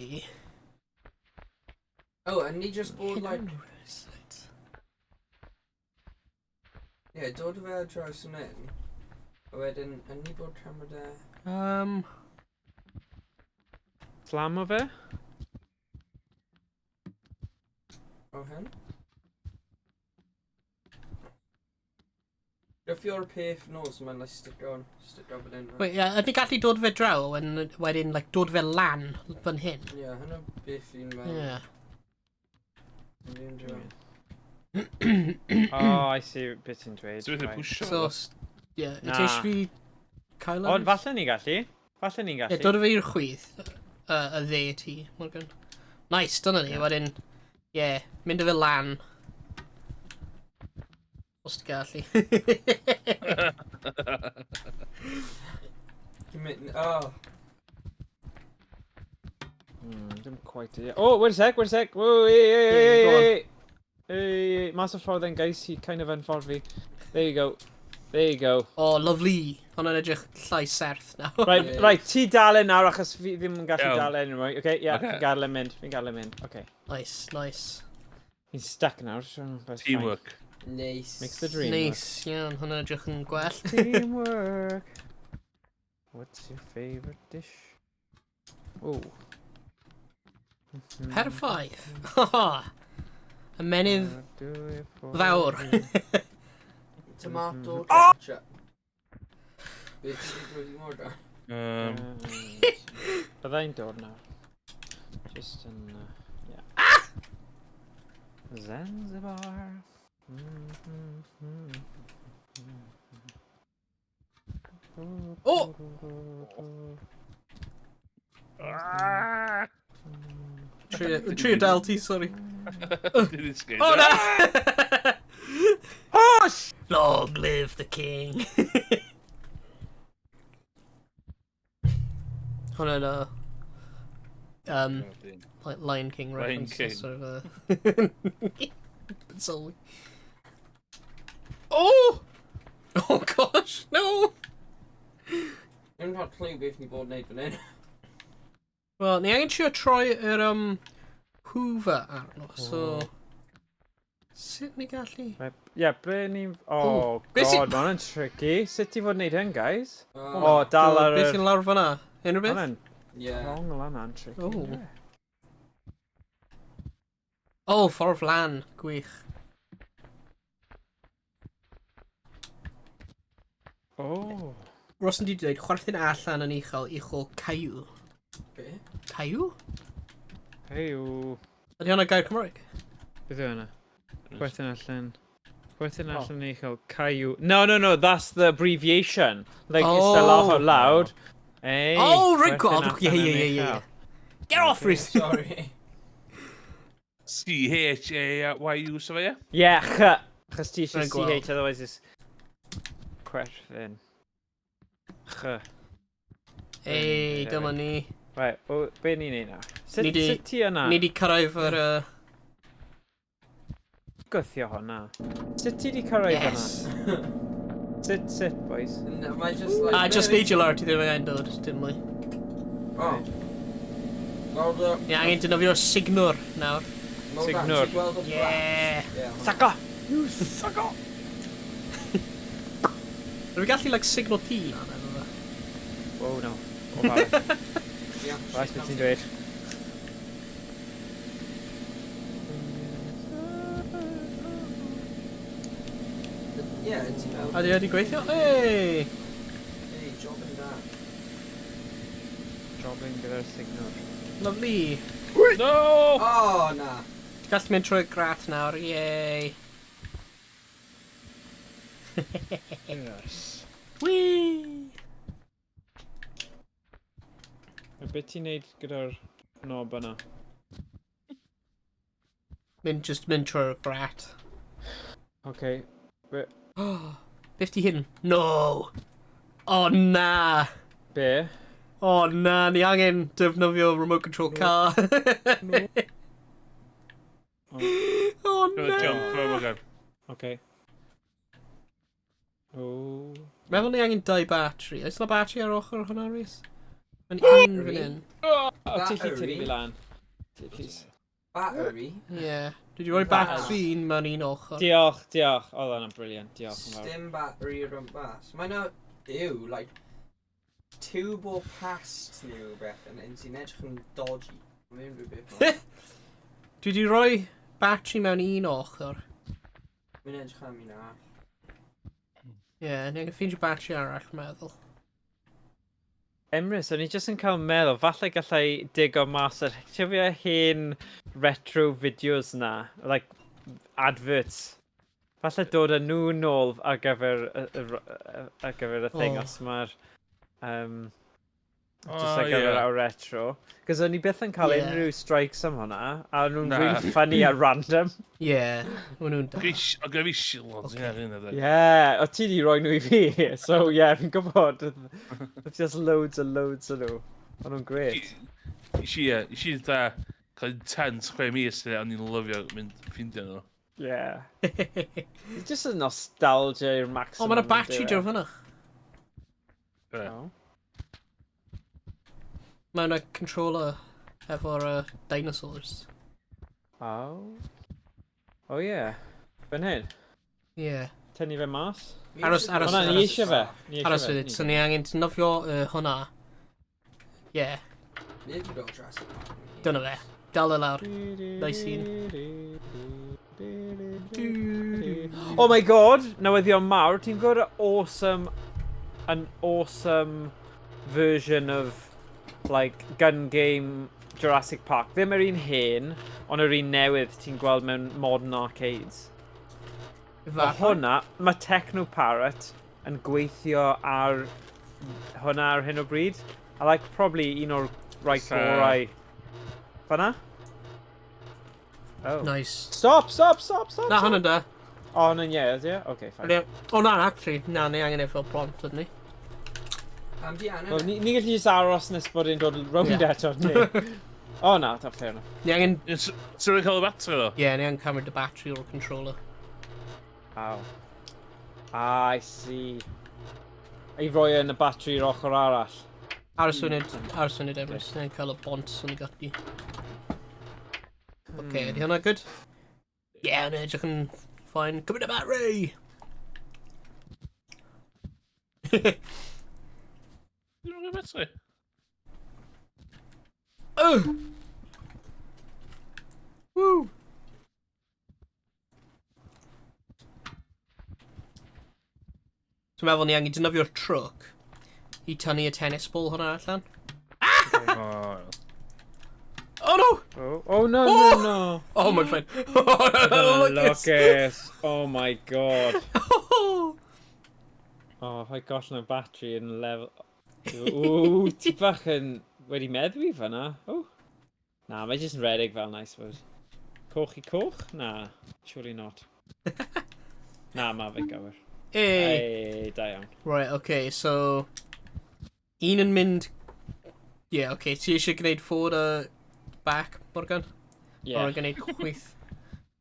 Oh, and ni just bod, like... Yeah, dod o fe ar draws yn hyn. A wedyn, yn ni bod camera de... Slam o fe? O hyn? Gyffio'r peth nôl, so mae'n like, stick on fan hyn. Wait, yeah, ydyn ni gallu dod fe draw, wedyn like, dod fe lan fan hyn? Ie, yeah, hynna beth fi'n meddwl. Yeah. Fi'n draw. Oh, I see beth ti'n dweud. So, right. Pwysio. So, yeah, ti eisiau fi cael Ond falle ni'n gallu. Falle ni'n gallu. Ie, dod fe i'r chwith, y dde ti, Morgan. Nice, dyna ni, wedyn, yeah, mynd â fe lan. Os ti'n gallu. Oh. Dim quite. Oh, wait a sec, wait a sec. Whoa, hey, hey, hey, hey, hey. Mas o ffordd yn gais i kind of yn ffordd fi. There you go. There you go. Oh, lovely. Hwna'n edrych llai serth nawr. Right, right, ti dal e nawr achos fi ddim yn gallu dal e anymore. Okay, yeah, fi'n gadael e mynd. Fi'n gadael e mynd. Okay. Nice, nice. Fi'n stuck nawr. So, Teamwork. Nice. Makes the dream Nice, iawn. Hwna'n edrych yn gwell. Teamwork. What's your favourite dish? Oh. Perffaith. Ymenydd fawr. Tomato ketchup. Beth ti'n dweud i Morgan? Byddai'n dod nawr. Just yn... Yeah. Ah! Zanzibar. Oh! Ah! Trio dal ti, sorry. Didn't Oh, na! Push! Long live the king. Hwnna'n like Lion King Lion reference. King. Sort of, sylwi. Oh! Oh gosh, no! Dwi'n cael clue beth ni bod yn neud fan hyn. Wel, ni angen trio troi yr Hoover arno, so... Sut ni gallu... Ie, yeah, ble ni... Oh, Be sy- god, ma' hwnna'n tricky. Sut ti fod wneud hyn, guys? Oh, Oh, dal ar Beth yr... sy'n lawr fyna? Unrhyw beth? Hwnna'n yeah. wrong lan tricky. Oh. yndyw e? Oh, ffordd lan. Gwych. Oh. Ross yn di dweud, chwerthin allan yn uchel uchel Caillou. Be? Caillou? Heyo. Ydy hwnna gair Cymraeg? Beth yw hwnna? Chwerthin allan. Chwerthin allan yn uchel. Caillou. No, no, no, that's the abbreviation. Like, it's the laugh out loud. Hey, Oh, right, chwerthin God. Yeah, allan yeah, yn yeah, yeah. uchel. Get off, Rhys! Sorry. C-H-A-Y-U, so fe, ie? Yeah, ch. Chos ti eisiau Rhaid gweld. CH, otherwise it's... Chwerthin. Ch. Ei, dyma ni. Right, o, be ni'n neud nawr? Sut, Ni di- sut ti yna? Ni di cyrraedd yr... Gwthio hwnna. Sut ti di cyrraedd Yes! hwnna? Sut, sut, boys? No, mae just like... A, just neidio lawr, ti ddim angen dod, dim mwy. Oh. Well, the... Ni angen defnyddio'r signwr nawr. Signwr. Ti'n gweld y Yeah! black? Yeah. Sucker! You sucker! Rwy'n gallu, like, signal T lan efo fe. Oh no. O fawr. Yeah. Right, beth ti'n dweud? Yeah, ti'n meddwl. A di wedi gweithio? Hey! Hey, job yn da. Jobbing gyda'r signal. Lovely. No! Oh, na. Ti'n gallu mynd trwy'r grat nawr, yay! Yes. Whee! A beth ti'n neud gyda'r knob yna? Mynd, just mynd trwy'r grat. Okay. Beth ti hyn? No! Oh na! Be? Oh na, ni angen defnyddio remote control car. No. Oh Gonna na! jump from again. Okay. Oh. Meddwl ni angen dau battery. Oes na battery ar ochr hwnna, Rhys? Mae'n un fan hyn. Oh, ti chi Battery? tynnu fi lan. Please. Battery. Ie. Dwi wedi rhoi battery un mewn un ochr. Diolch, diolch. Oedd hwnna'n brilliant. Diolch yn fawr. Stim battery rhwng bas. Mae na, ew, like, tube o past neu rhywbeth yn un sy'n edrych yn dodgy. Mae'n unrhyw beth. Dwi wedi rhoi battery mewn un ochr. Mae'n edrych am un arall. Ie, yeah, ni angen ffeindio battery arall, meddwl. Emrys, o'n i jyst yn cael meddwl, falle gallai digo mas yr ti'n cofio hen retro videos na, like adverts. Falle dod â nhw nôl ar gyfer y, y, y, ar gyfer y thing, Oh. os mae'r... Just Oh, ar gyfer ie. our retro. Cos o'n i byth yn cael Ie. unrhyw strikes am hwnna, a o'n nhw'n Na. really funny a random. Ie, yeah, maen nhw'n da. O gyda fi shilod, ie, hyn Ie, yeah, o ti di roi nhw i fi, so ie, yeah, fi'n gwybod. Oedd just loads and loads o nhw. O'n nhw'n great. Is i, is i da cael intense 6 mis lle, o'n i'n lyfio mynd ffindio nhw. Yeah. It's just a nostalgia i'r maximum. O, mae'n battery yndyw e? draw fyna. Ie. Oh. Mae yna controller efo'r dinosaurs. Oh. Oh yeah. Fan hyn. Ie. Yeah. Tynnu fe mas. Aros, aros, O na, ni aros. eisiau fe. Ni eisiau Aros fe. funud, so ni angen defnyddio hwnna. Ie, yeah, Ni wedi gweld Jurassic Park. dyna fe. Dal e lawr. Nice un. Oh my god, newyddion mawr, ti'n gwybod y awesome, an awesome version of like gun game Jurassic Park. Ddim yr un hen, ond yr un newydd ti'n gweld mewn modern arcades. Mae hwnna, mae Techno Parrot yn gweithio ar hwnna ar hyn o bryd. A like, probably un o'r rai gorau. Fanna? Oh. Nice. Stop, stop, stop, stop. Na, hwnna'n da. O, hwnna'n ie, ydy e? Okay, fine. O, na, actually, na, ni angen e fel prompt, ydyn ni. Am di angen Well, ni gallu just aros nes bod e'n dod rownd eto, ni. O, na, that's fair enough. Ni angen... Ti'n rhaid cael y battery ddo? Ie, ni angen cymryd y battery o'r controller. Aw. Ah, I see. I roi yn y battery i'r ochr arall. Aros funud, aros funud, Emrys. Ni angen cael y bont sy'n ni gallu. Oce, ydy hwnna good? Ie, yeah, hwnna edrych yn fine. Cymryd y battery! Ti'n rhaid battery? Oh! Woo! Dwi'n meddwl ni angen defnyddio'r truck i tynnu y tennis ball hwnna allan. Oh. Oh no! Oh, oh no, no, no. Oh, mae'n fine. Lwcus. Oh my god. Oh, if I gollon y battery yn level... Ooh, ti bach yn wedi meddwi fanna. Oh. Na, mae jyst yn redeg fel na, I suppose. Coch i coch? Na, surely not. Na, mae fe gywir. Hey. Hey, da iawn. Right, okay, so... Un yn mynd... Yeah, okay, ti eisiau gwneud forward a back, Morgan? Yeah. Or gwneud chwith?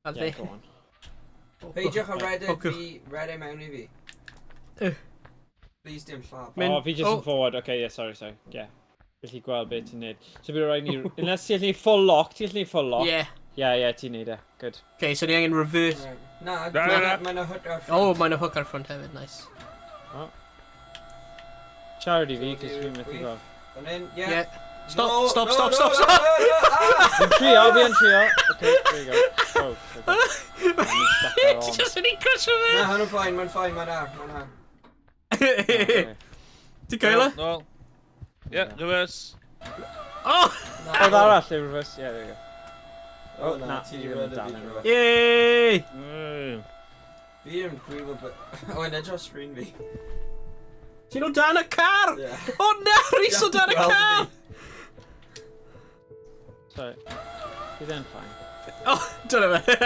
A Yeah, dde? go on. Peidiwch â redeg Oh, good. fi, redeg mewn i fi. Please dim lladd. Mynd- Oh, fi just oh. yn forward. Okay, yeah, sorry, sorry. Yeah. Felly gweld beth ti'n neud. So bydd rhaid ni... Unless ti'n gallu full lock, ti'n gallu full lock. Yeah. Yeah, yeah, ti'n neud e. Good. Okay, so ni angen reverse. Right. Na, Na, na, na. mae'n hook ar front. Oh, mae'n hook ar front hefyd, nice. Siarad i fi, cos fi'n methu gweld. Fan hyn, yeah. Yeah. Stop, No, stop, no, stop, no, stop, no, stop! no, no, ah! Fi'n trio, fi'n trio. Okay, there you go. Oh, okay. Ni'n stuck ar Ti on. just yn ei crasio Na, fe! hwnna'n fine, mae'n fine, mae'n ar, mae'n ar. Okay. Ti'n cael e? No. Yeah, reverse. Oh! Na, Oedd arall i reverse, yeah, there you go. Oh, Oh, na, na, ti fi di ddim yn redeg dal fi yn drwy. Yay! Fi ddim yn gwybod beth... O, yn edrych screen fi. Ti'n o dan y car! Yeah. O na, Rhys o dan y Gweld car! fi. Sorry. Bydd e'n fine. Oh, dyna fe.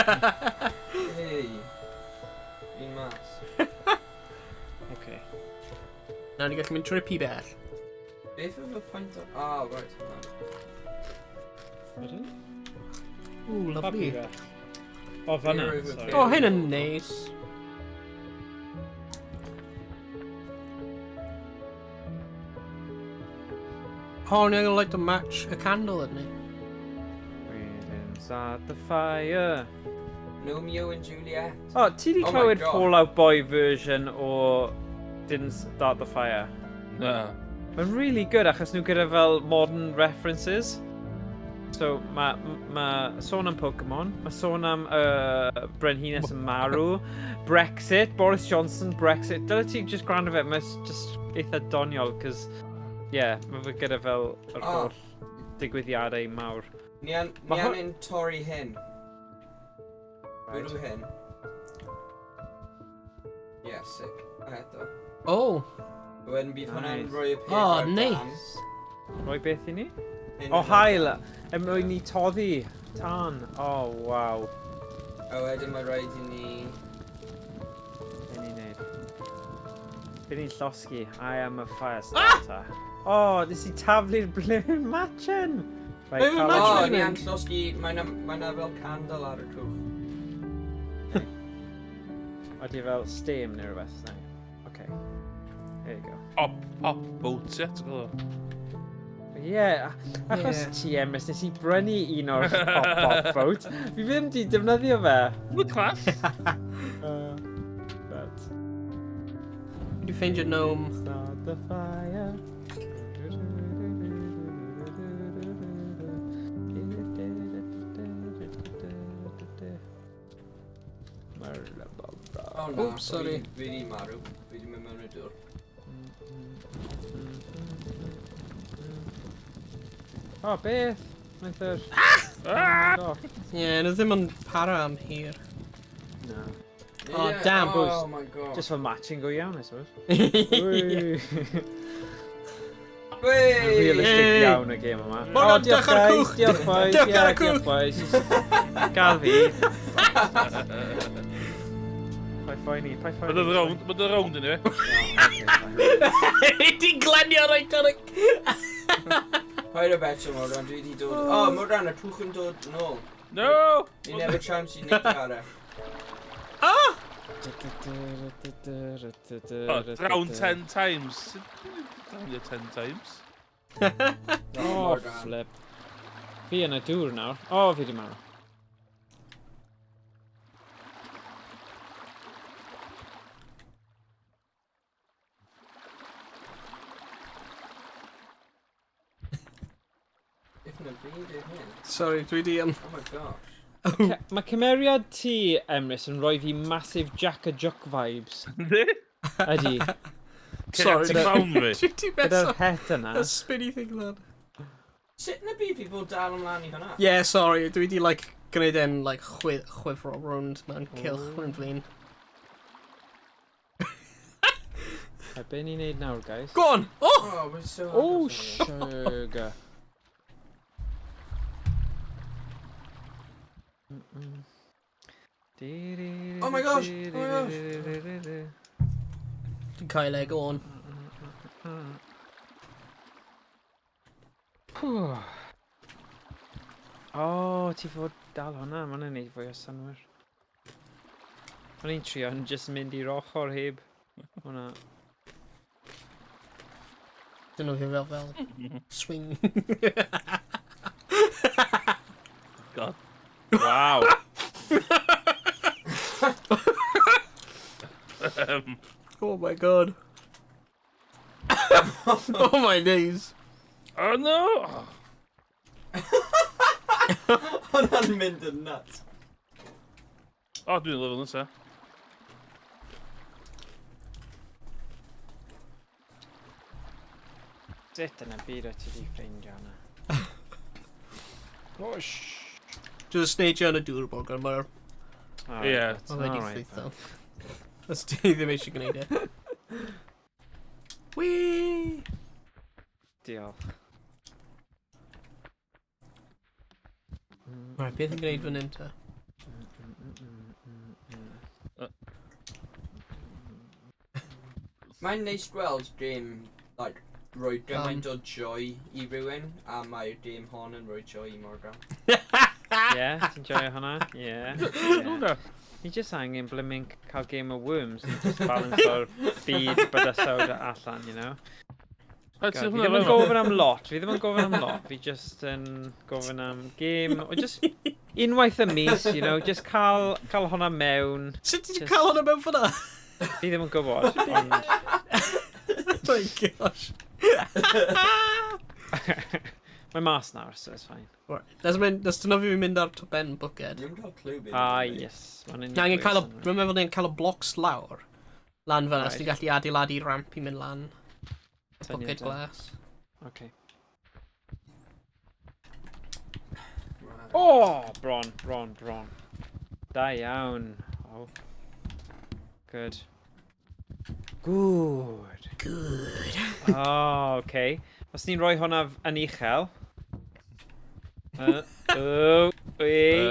Hey. Fi'n mas. Okay. Na, ni gallu mynd trwy'r pibell. Beth oedd y pwynt o... Ah, right. Ydyn? Ooh, lovely. O, fanna. Fi rwyf Sorry. Oh, hyn yn neis. Oh, ni angen light to match a candle, ydyn ni? We didn't start the fire. Romeo and Juliet. O, ti di Oh my clywed God. Fall Out Boy version o Didn't Start the Fire? Na. Mae'n really good achos nhw gyda fel modern references. So mae ma sôn am Pokemon, mae sôn am Brenhines yn marw, Brexit, Boris Johnson, Brexit. Dyle ti just gwrando fe, mae'n just eitha doniol, cos, yeah, mae fe gyda fel yr Oh. holl digwyddiadau mawr. Ni an, Ma' ni hwn- angen torri hyn. Right. Bwrw hyn. Yeah, sick. A eto. Oh, Wedyn bydd hwnna'n Nice. rhoi y peth oh, ar dan. nice. Rhoi beth i ni? Hyn O, yn hael! dan. Er mwyn ni toddi tân. Oh, waw. A wedyn mae rhaid i ni... Be ni'n neud? Be ni'n llosgi? I am a fire starter. Oh, nes i taflu'r blin matchen! Right, Be' ma' cael- matchen O, yn ni mynd? angen llosgi... Mae na, mae na fel candle ar y cwch. Ydy fel steam neu rhywbeth? Neu. Okay. There you go. Pop, pop boat, ie, ti'n gwybod? Ie, yeah, achos Ie. ti Emrys, nes i brynu un o'r pop pop boat. Fi ddim di defnyddio fe. Mae'n class. But... Dwi ffeindio gnome. Start the fire. O na, Oops, sorry. Fi di marw. Fi di mynd mewn y dŵr. O, beth? Wnaeth yr... Ah! Oh, Ie, yeah, nhw ddim yn para am hir. Na. Oh, damn. Oh my god. Just fel matching go iawn, I suppose. Yeah. Whey! Realistic Hey. iawn y gêm yma. Morgan, O, diolch diolch ar y guys, cwch. Diolch boys. Diolch ar y Ie, cwch. Diolch boys. Gael fi. Pai phoeni, pai phoeni. Mae'n rownd, mae'n rownd yn i fi. Di glanio reit ar y... Paid o betio, Morgan, dwi wedi dod... Oh, Morgan, y cwch yn dod nôl. No! Ni never chance i neud ar e. Ah! Oh, drown 10 times. Sut dwi 'di drownio 10 times? Oh, Morgan. flip. Fi yn y dŵr nawr. O, oh, fi di marw. If yn y byd yw hyn. Sorry, dwi di... Oh my gosh. Mae cymeriad ti, Emrys, yn rhoi fi massive Jack a Jock vibes. Yndi? Ydy. Sorry, Ti clown fi. Dwi di Gyda'r meso. het yna. Y spinny thing lan. Sut yn y byd fi bod dal ymlaen i hwnna? Yeah, sorry, dwi di, like, gwneud e'n, like, chwifro rownd mewn cylch rwy'n flin. A be ni'n neud nawr, guys? Go on! Oh! Oh, we're so... Oh, sugar. Oh my gosh, oh my gosh. Dwi'n cael e, go on. Oh, ti fod dal hwnna, mae hwnna'n neud fwy o synwyr. O'n i'n trio yn just mynd i'r ochr heb hwnna. Dyn nhw fel swing. God. Wow. Oh my god. Oh my days. Oh no! Hwnna'n mynd yn nuts. O, dwi'n lefel nesa. Sut yn y byd o ti di ffeindio hwnna? Oh, sh... Just neidio yn y dŵr, Morgan, mae'r... Ie. Mae wedi llwytho. Os ti ddim eisiau gwneud e. Whee! Diolch. Right, beth yn gwneud fan hyn te? Mae'n neis gweld game, like, rhoi gymaint o joy i rywun, a mae'r game hon yn rhoi joy i Morgan. Ie, ti'n joio hwnna? Ie. Hwnna. Ni just angen blimmin' cael game of worms and just balance o'r byd bydysawd allan, you know? Pa God, ti'n fi hwnna ddim yn fel? gofyn am lot, fi ddim yn gofyn am lot, fi just yn gofyn am game, o just unwaith y mis, you know, just cael hwnna mewn. Sut ti 'di Just- cael hwnna mewn fyna? Fi ddim yn gwybod, ond Oh my gosh. mae mas nawr, so it's fine. Right, let's mynd, let's dyna fi mynd ar top ben bwced. Dwi'n cael clue beth. Ah, yes. Mae'n Ni angen cael y, dwi'n meddwl ni angen cael y blocks lawr. Lan fyna, so Right. ni'n gallu adeiladu ramp i mynd lan. Bucket glass. Okay. Oh, bron, bron, bron. Da iawn. Oh. Good. Good. Good. Oh, okay. Os ni'n rhoi hwnna yn uchel. Oh, wait.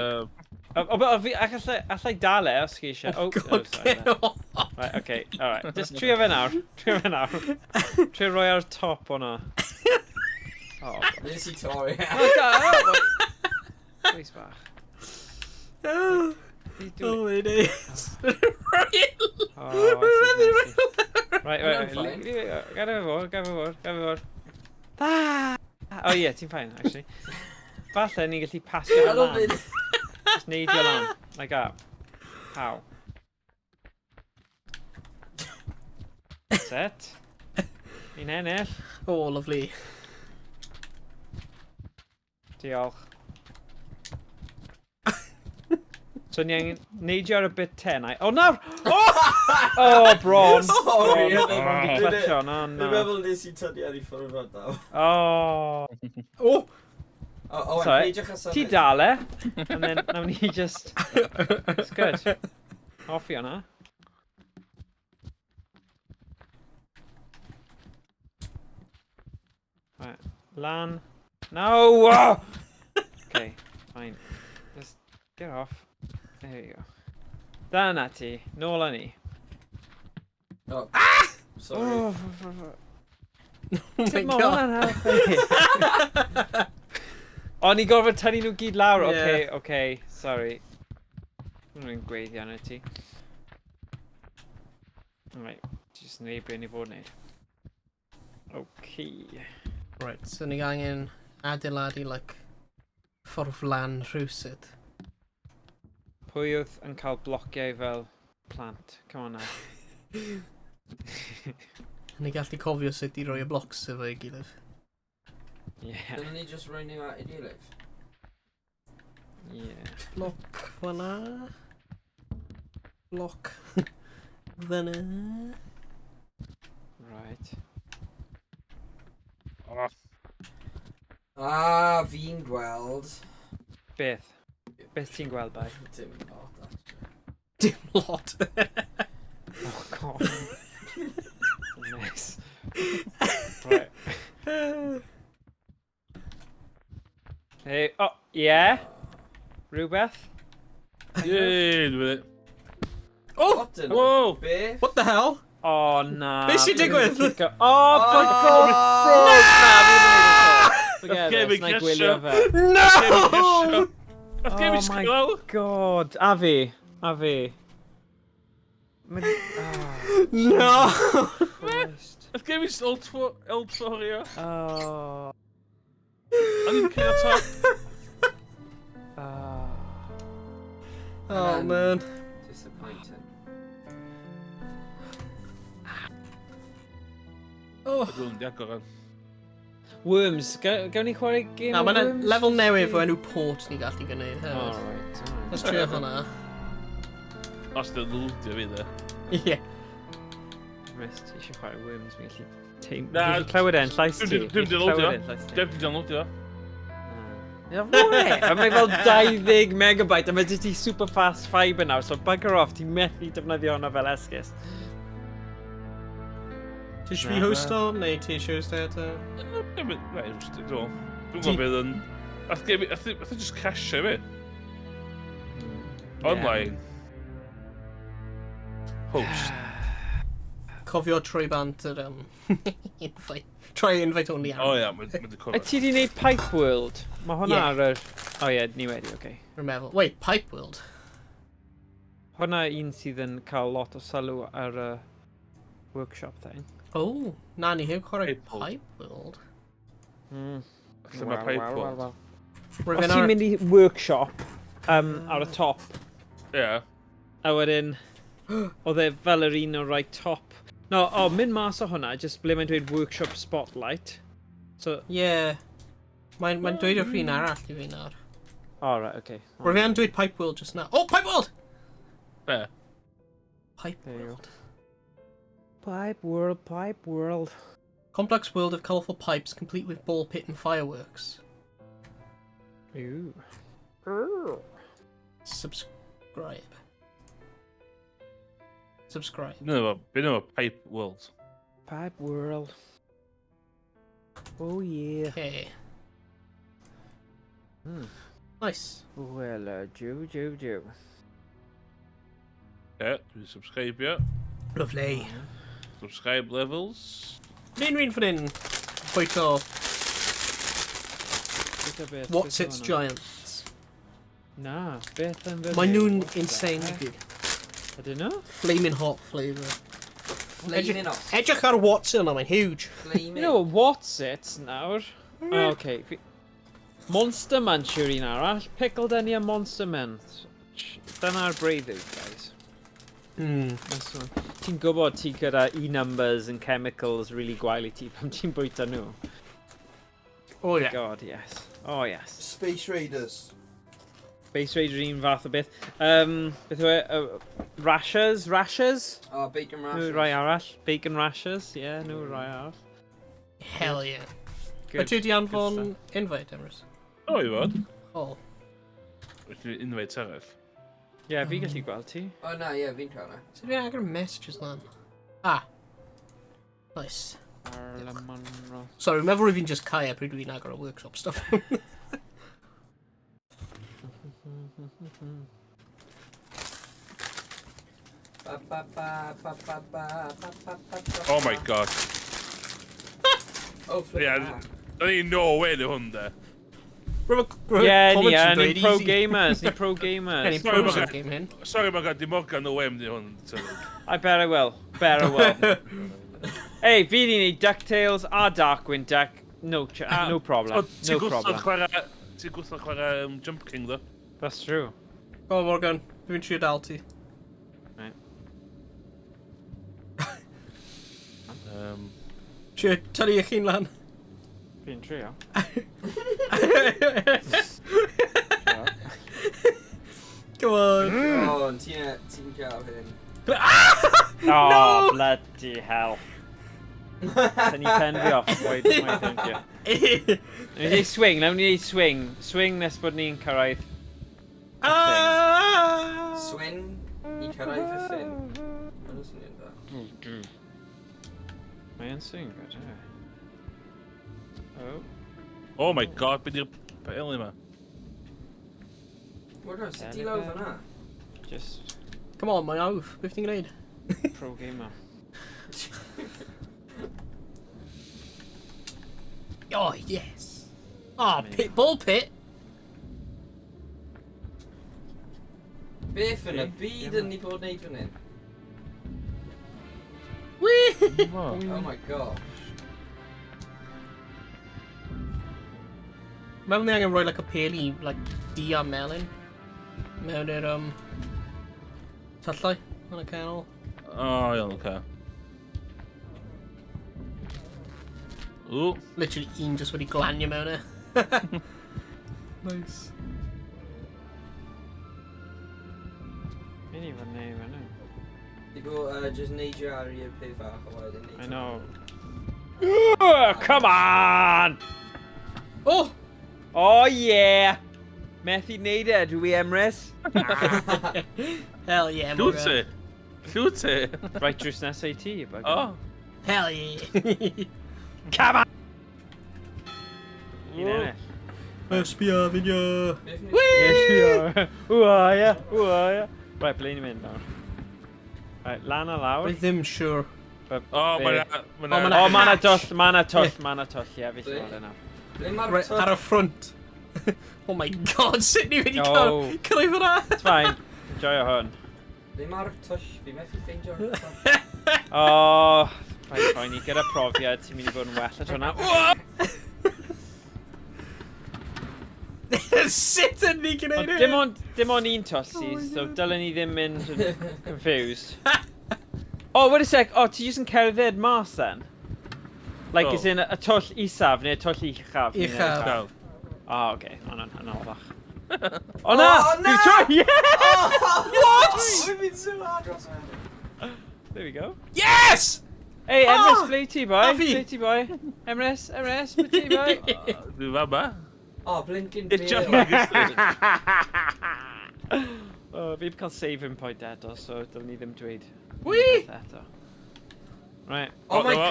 O, o, fi, allai dal e os chi eisiau. Oh, Oh, God, oh, sorry, get no. off. Right, okay, alright. Just trio fe nawr. Trio fe nawr. Trio rhoi ar top hwnna. Oh, God. Nes i torri. Oh, God, oh, wait. Please bach. Oh, Please do oh my days. Oh, I see, I see. Right, right, Hwnna'n right. fine. Leave it, gad e fod, gad e fod, gad e fod. Ah! Oh yeah, ti'n fine, actually. Falle ni'n gallu pasio fe I don't lan. think... Just neidio lan. Like that. How? Set. Ni'n ennill. Oh, lovely. Diolch. So ni angen neidio ar y bit tenau. Oh, nawr! Oh! Oh, bron. Sorry, Bron, bron di Did it- clutcho, na, Dwi'n na. meddwl nes i tynnu ar ei ffwrdd o'r daw. Oh. Oh! Oh, oh, Sorry. peidiwch â symud. Ti dal e, and then nawn ni just... It's good. Hoffi hwnna. Right. Lan. No! Oh! Okay, fine. Just get off. There you go. Dyna ti. Nôl â ni. Oh. Sorry. Oh, Oh my Sut ma God. hwnna'n helpu? O'n i gorfod tynnu nhw gyd lawr. Ie. Okay, sorry. Rwy'n gweithio arno ti. Right, just neud be ni fod wneud. Okay. Right, so ni angen adeiladu, like, ffordd lan rhywsut. Pwy oedd yn cael blociau fel plant? Come on now. Ni gallu cofio sut i roi y blocks efo'i gilydd. Yeah. Dylen ni just rhoi nhw at ei gilydd? Yeah. Bloc fyna. Bloc fyna. Right. Oh, Ah, fi'n gweld. Beth? Beth ti'n gweld, bai? Dim lot, actually. Dim lot. Oh, God. It's a mess. Right. Hey, oh, yeah? Rhywbeth? Yay, dwi'n mynd. Oh! What in Whoa! Beth? What the hell? Oh, na. Beth sy'n digwydd? Oh, for Oh, God's sake! Na, fi ddim yn neud e. Forget Game it, na i gwylio fe. No! Nath game Oh i my sgol! God. A fi. A fi. Oh, No! Christ. Nath game i ult-forio. Oh. O'n i'n cyrraedd top. Oh. Oh, man. Disappointing. Oh. Dwi'n di agor yn. Worms. Gawn ni chwarae game Na, o mae'n Worms? lefel newydd o enw port ni gallu gwneud hefyd. Alright, Let's trio hwnna. Os dwi'n lwdio fi, de. Ie. Mist, eisiau chwarae Worms, fi'n gallu teim... Na, Fi'n gallu clywed e'n llais ti. Dwi'm Fi'n di gallu clywed loadio. e'n llais ti. Dwi'n di downloadio. Ie, what? A mae fel 20 megabyte, a mae jyst i super fast fiber nawr, so bugger off, ti'n methu defnyddio hwnna fel esgus. Ti eisiau fi Na. hosto, neu ti eisiau hosto eto? Dwi'n Dwi'n gwybod beth yn... Nath game nath o just crashio fi. Online. Host. Cofio troi bant yr invite. Try invite only O ia, mae'n di A cwrdd. ti di wneud Pipe World? Mae hwnna Ie. ar yr... O ie, ni wedi, oce. Rwy'n meddwl. Wait, Pipe World? Hwnna un sydd yn cael lot o sylw ar y workshop thing. Oh, na, ni heb chwarae Pipe World. Pipe World. Lle mae Pipe World? Rwy'n Os ar... ti'n mynd i workshop ar y top, Ie. a wedyn, oedd e fel yr un o'r right top. No, o, mynd mas o hwnna, just ble mae'n dweud workshop spotlight. So, Yeah. Mae'n dweud o'r un arall i fi nawr. oh, right, okay. Rwy'n fi yn dweud Pipe World just now. Oh, Pipe World! Be? Pipe There you go. World. Pipe World, Pipe World. Complex world of colourful pipes, complete with ball pit and fireworks. Ooh. Subscribe. Subscribe. Beth yw Pipe World? Pipe World. Oh yeah. Okay. Nice. Well, Jew, Jew, Jew. Ie, dwi'n subscribio. Lovely. Subscribe levels. Ni'n rhan fan hyn bwyto Beth o beth? What's Beth o Its hwnna? Giants. Na, beth yn fy Mae nhw'n What the insanely heck? good. Ydyn nhw? Flaming hot flavour. Flaming hot. Edrych ar Watson yna, mae'n huge. Flaming. You know what, what's it nawr? Oh, okay. Monster Munch yw'r un arall. Pickled Onion Monster Munch. Dyna'r breuddwyd, guys. Nice one. Ti'n gwybod ti gyda E-numbers and chemicals really gwael i ti pan ti'n bwyta nhw. Oh yeah. God, yes. Oh, yes. Space Raiders. Space Raider un fath o beth. Beth yw e? Rashers? Rashers? Oh, bacon Nhw rashers. rai arall. Bacon rashers, yeah, nhw rai arall. Hell yeah. Good. Wyt ti wedi anfon Good invite, Emrys? O, i fod. Oh. Felly invite arall. Yeah, fi gallu gweld ti. Oh, na, ie, fi'n cael na. Sut dwi'n agor messages lan? Ah. Nice. Marilyn Monroe. Sorry, meddwl rwyf fi'n just cael e pryd dwi'n agor y workshop stuff. Ba, ba, ba, ba, ba, ba, ba, ba, ba, ba, Oh my god. Oh, flip Yeah, that. There ain't no way to hwn, de. Yeah, ni yn, ni pro gamers, ni pro gamers. Ni Sorry, pros o'r Morgan. game hyn. Sorry, Morgan, di Morgan no way mynd i hwn. I bet I will. Bet I will. Hey, fi di neud DuckTales a Darkwing Duck. No, no problem. Ti'n No problem. chwarae... Ti'n gwrthod chwarae Jump King, ddo? That's true. Go on, Morgan. Dwi'n trio dal ti. Right. Trio tynnu eich hun lan. Fi'n trio. Come on. Oh, ond ti'n ti'n cael hyn. Oh, No! bloody hell. Tynnu pen fi off. Why, why don't you? Nawn ni neud swing, nawn ni neud swing. Swing nes bod ni'n cyrraedd. Ah! Swing i cyrraedd y ffin. Mae'n swnio'n dda. Mae'n swing good, ie. Oh. Oh my god, beth yw'r peli yma? Morgan, sut ti lawr fyna? Just Come on, mae'n awf. Beth ti'n gwneud? pro gamer. Oh, yes. Oh, pit, ball pit. Beth yn y byd yn ni bod wneud fan hyn? Whee! Oh my gosh. Meddwl ni angen rhoi like, y peli, like, du a melyn mewn i'r tyllau yn y canol. Oh, iawn, oce. Ww. Literally un just wedi glanio mewn e. Nice. Fi'n i fod neud fan hyn. Di bod just neidio ar i'r peth fach a wedyn neidio. I know. Come on! Oh! Oh yeah! Methu neud e, dwi Emrys. Hell yeah, Llw Morgan. ti? Llw ti? Right drws nesa i ti, bugger. Oh. Hell yeah. Come on! Un ennill. Sbia fideo. Beth ni- Whee! Wwa, ie, wwa, ie. Right, ble ni'n mynd nawr? Right, lan a lawr. Dwi ddim siwr. Oh, Be- mae'n... Oh, ma' O, ma' 'na hatch. dwll, ma' 'na twll, ma' 'na twll, ie, fi Ble? gweld e nawr. Ble mae'r Right, twll? ar y ffront. Oh my god, sut ni wedi cael Oh. cyrraedd fyna? It's fine. Joio hwn. Ble mae'r twll? Fi methu ffeindio'r twll. Oh, fine, fine, i gyda profiad, ti'n mynd i fod yn well at hwnna. Sut yn ni gwneud Ond hyn? dim ond un twll sydd, so dylen ni ddim mynd yn confused. Oh, wait a sec. Oh, ti jyst yn cerdded mas then? Like, Oh. as in y twll isaf neu y twll uchaf? Uchaf. Gael. Oh, okay. O, na'n anoddach. O na! Oh, na! Fi'n troi! Yeah! What? We've been so agos man. There we go. Yes! Hey, Emrys, Oh! ble ti, boi? Na fi. Ble ti, boi? Emrys, Emrys, ble ti, boi? Dwi'n fama. Oh, blinking It's just Bale. Oh, fi 'di cael saving point eto, so dylen ni ddim dweud Whee! eto. Right. Oh my Oh,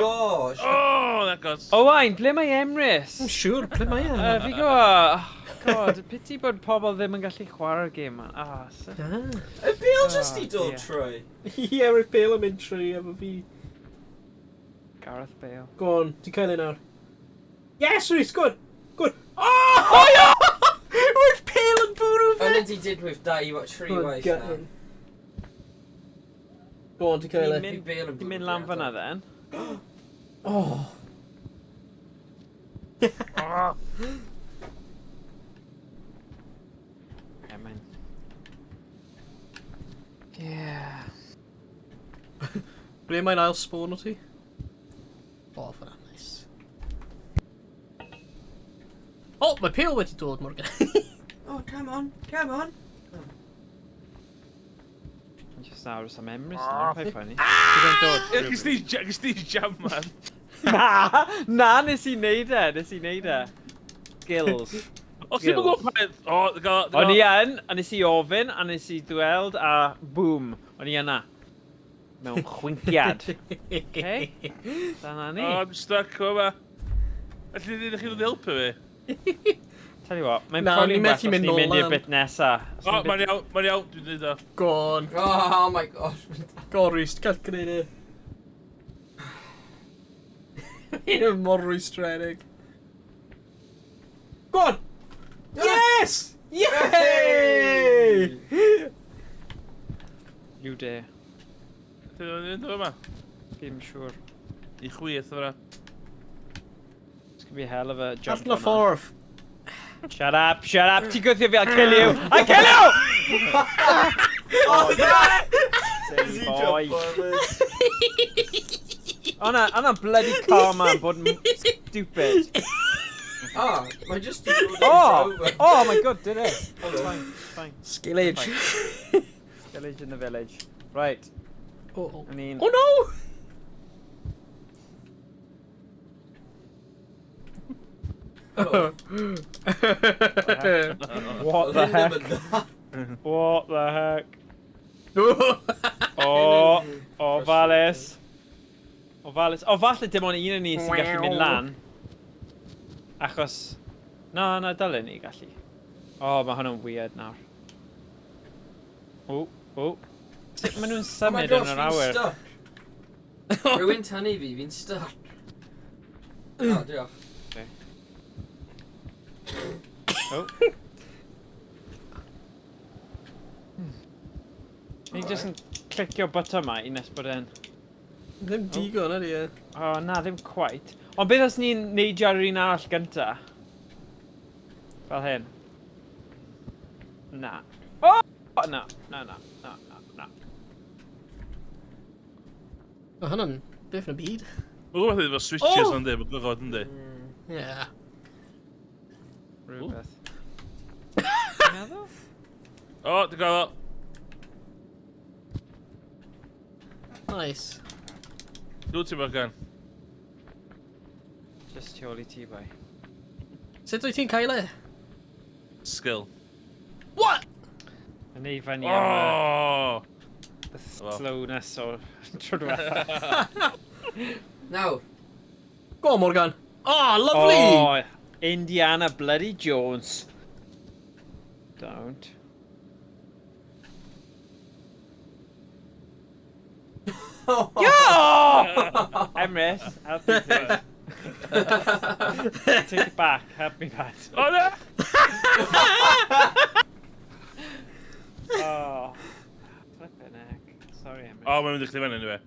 gosh. Oh, that goes. Owain, ble mae Emrys? I'm siŵr, ble mae e? Fi gwybod, oh, God, pity bod pobl ddim yn gallu chwarae'r gêm ma. Ah, so... Ah. Y Bale just Oh, i dod dear. trwy. Ie, roedd Bale yn mynd trwy efo fi. Gareth Bale. Go on, ti'n cael ei nawr. Yes, Rhys, good! Good! Oh! Oh, yeah! Roedd Bale yn bwrw fe! Ond ydi digwydd dau, tri Oh, waith get na. him. Go on, ti'n cael Ni'n ei. mynd, Bale yn ni'n mynd lan fyna then. Oh. Oh. Yeah, mae'n... Yeah. Ble mae'n ail spawn o ti? Oh, fyna, nice. Oh, mae Pale wedi dod, Morgan. Oh, come on, come on. Just aros am Emrys nawr, paid poeni. Bydd o'n dod. Ie, gys ti jam, man. Na! Na, nes i neud e, nes i neud e. Skills. Os ti'n gwybod pa... O, gael... O'n i yn, a nes i ofyn, a nes i dweld, a boom, o'n i yna. Mewn chwinciad. Okay? Dyna ni. Oh, I'm stuck o yma. Alli di chi ddod i helpu fi? Tell you what, mae'n Na, probably ni well methu os mynd ni'n nôl mynd i'r lan. bit nesa. Os O, ni'n mae'n iawn, mae'n iawn, dwi'n dweud o. Go on. Oh my gosh. Go on, Rhys, gall gwneud e. Un mor rwystredig. Go on! Yes! Yay! You dare. Dwi'n mynd o yma. Fi'n siŵr. I chwith o fyna. It's gonna be a hell of a jump. Allan o hwnna. ffordd. Shut up, shut up. Ti'n gwthio fi, I'll kill you. I'll kill you! Oh, yeah! Silly boy. O'na, o'na bloody karma yn bod yn stupid. Ah, mae just di dod Oh! over. Oh my god, did it? It's fine, it's fine. Skillage. Village in the village. Right, Oh, oh. I mean... Oh no! Oh. What the heck? What the heck? O, o, Valis. O, Valis. O, falle dim ond un o ni sy'n gallu mynd lan. Achos... Na, na, dylen ni gallu. O, mae hwnna'n weird nawr. O, o. Sut maen nhw'n Oh my symud gosh, yn yr fi'n awyr? stuck. Rwy'n tynnu fi, fi'n stuck. Oh, diolch. Oh. Ni jyst yn clicio botymau i nes bod e'n... Ddim digon ydy e. O, na, ddim quite. Ond beth os ni'n neidio ar yr un arall gynta? Fel hyn. Na. O! Na, na, na, na, na, na. O, hwnna'n beth yn y byd. Mae'n rhywbeth efo switches Oh! o'n dweud, mae'n gwybod yndi. Yeah. Rhywbeth. Ti'n meddwl? O, dwi'n gael o. Nice. Dwi'n ti Morgan. Just tu ôl i ti, bai. Sut wyt ti'n cael e? Skill. What? Yn ei fyny am Oh! y slowness o tro diwetha. Now, Go on, Morgan. Oh, lovely! Oh, Indiana bloody Jones. Don't. Yo! Emrys, help me please. Take it back, help me back. O, na! Oh, flippin' heck. Sorry, Emrys. O, mae'n mynd i chdi fyny, anyway.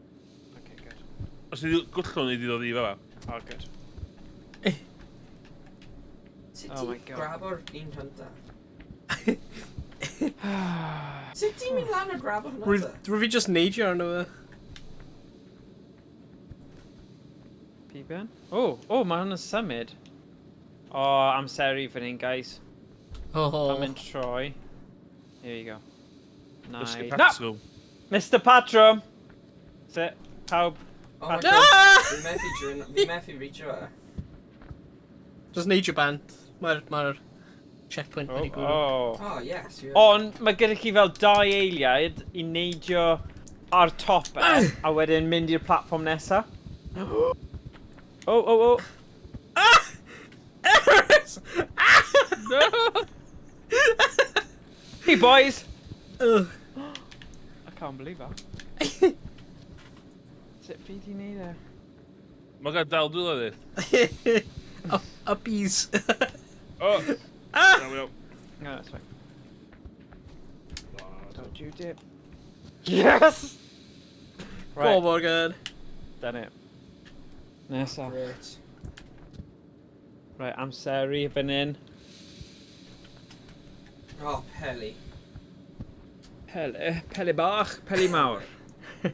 Okay, good. Os ni gwllwn ni di ddod i fa. Oh, good. Sut Oh my ti'n God. grabo'r un cynta? Sut ti'n mynd lan a grabo hwnna te? Rwy fi just neidio arno fe. Piben? Oh, oh, mae hwnna'n symud. Oh, amseru fan hyn, guys. Oh. Pan mae'n troi. Here you go. Dysgu Nice. No! patrwm. Mr Patrum! Sit, pawb. Oh my Patrum. god, Ah! fi methu reachio fe. Just neidio bant. Mae'r ma checkpoint Oh, wedi gwrdd. oh. Oh, yes. you're- Ond mae gyda chi fel dau eiliad i neidio ar top e, a wedyn mynd i'r platfform nesa. Oh, oh, oh. Ah! Emrys! Ah! No! Hey, boys! Ugh. I can't believe that. Sut fi di neud e? Mae gan dal dwylo di. Up, uppies. O! Ah! Na, iawn. No, that's fine. Don't you dip. Yes! Go Right, Morgan. done it. Nesa. Great. Right, amseru fan hyn. Oh, Peli. Pele, pele bach, pele mawr.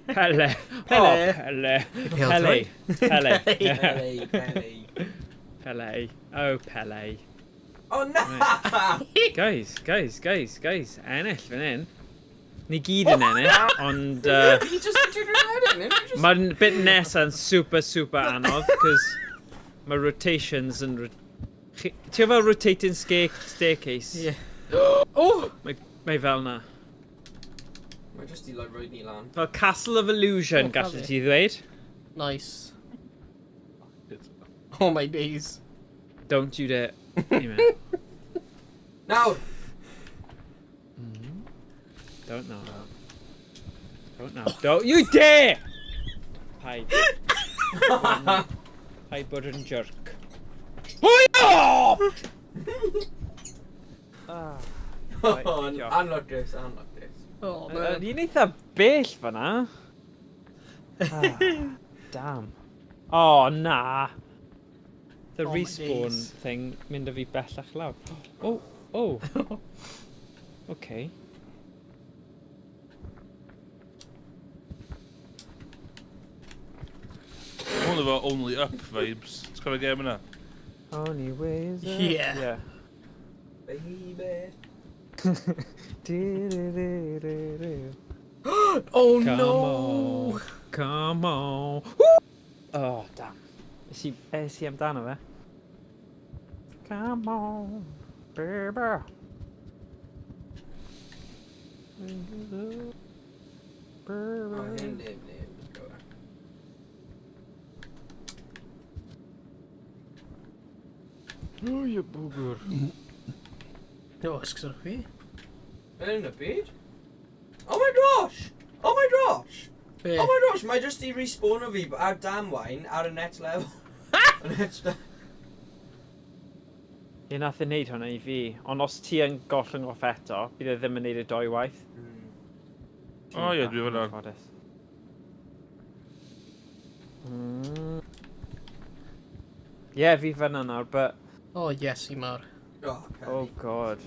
Pele. Pele. Oh, Pele. Pele. Pele. Pele. Peli, Peli. Pele. Oh, Pele. Oh, na! Guys, guys, guys, guys. Ennill fan hyn. Ni gyd yn ennill, ond... Fi just yn dod wedyn. Just... Mae'n bit nesa'n super, super anodd, cos mae rotations yn... Ti'n fel rotating staircase? Yeah. Oh! Mae fel na. Mae jyst i like, rhoi ni lan. Fel Castle of Illusion, Oh, gallu coffi. ti ddweud. Nice. Oh my days. Don't you dare. Anyway. Nawr! Don't know. Don't know. Don't you dare! Paid. Paid bod yn jerk. Hwy off! Ah. Right, Oh, diolch. Anlwcus, anlwcus. Oh man. Ni'n eitha bell fan'na. Ah, damn. Oh, na. The Oh, my respawn days. thing mynd â fi bellach lawr. Oh, oh. Okay. Hwn efo Only Up vibes. Ti'n cofio game yna? Only ways up. Yeah. Yeah. Baby. Du-du-du-du-du. Oh Come no! on. Come on. Oh, damn. Es i amdano fe. Come on, baby. Oh, Baby. hyn neb neb. Go. Oh, you booger. No, esgusodwch fi. Yn y byd? Oh my gosh! Oh my gosh! Be? Oh my gosh, mae jyst i respawno fi ar damwain ar y next level. Y next Ie, nath e wneud hwnna i fi. Ond os ti yn gollwng off eto, bydd e ddim yn neud e doi waith. O ie, dwi fan'na. Anffodus. Ie, fi fan'na nawr, but... Oh yes, i mawr. Oh, Oh god.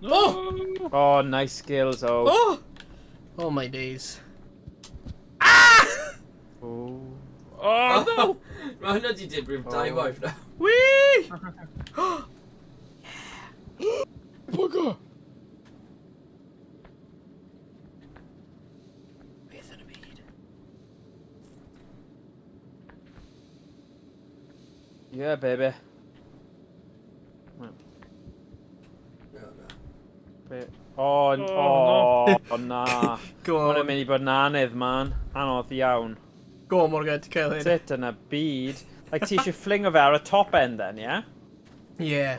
Oh! Oh, nice skills, oh. Oh! Oh my days. Ah! Oh. Oh, no! Mae hwnna di digwydd dau Oh. waith nawr. Whee! Bugger! Beth yn y byd? Yeah, baby. No, no. Be oh, Oh, oh, na. Go Hwna'n on. mynd i bod yn anodd, man. Anodd iawn. Go on, Morgan, ti'n cael hyn. Sut yn y byd? Like, ti eisiau flingo fe ar y top end then, yeah? Yeah.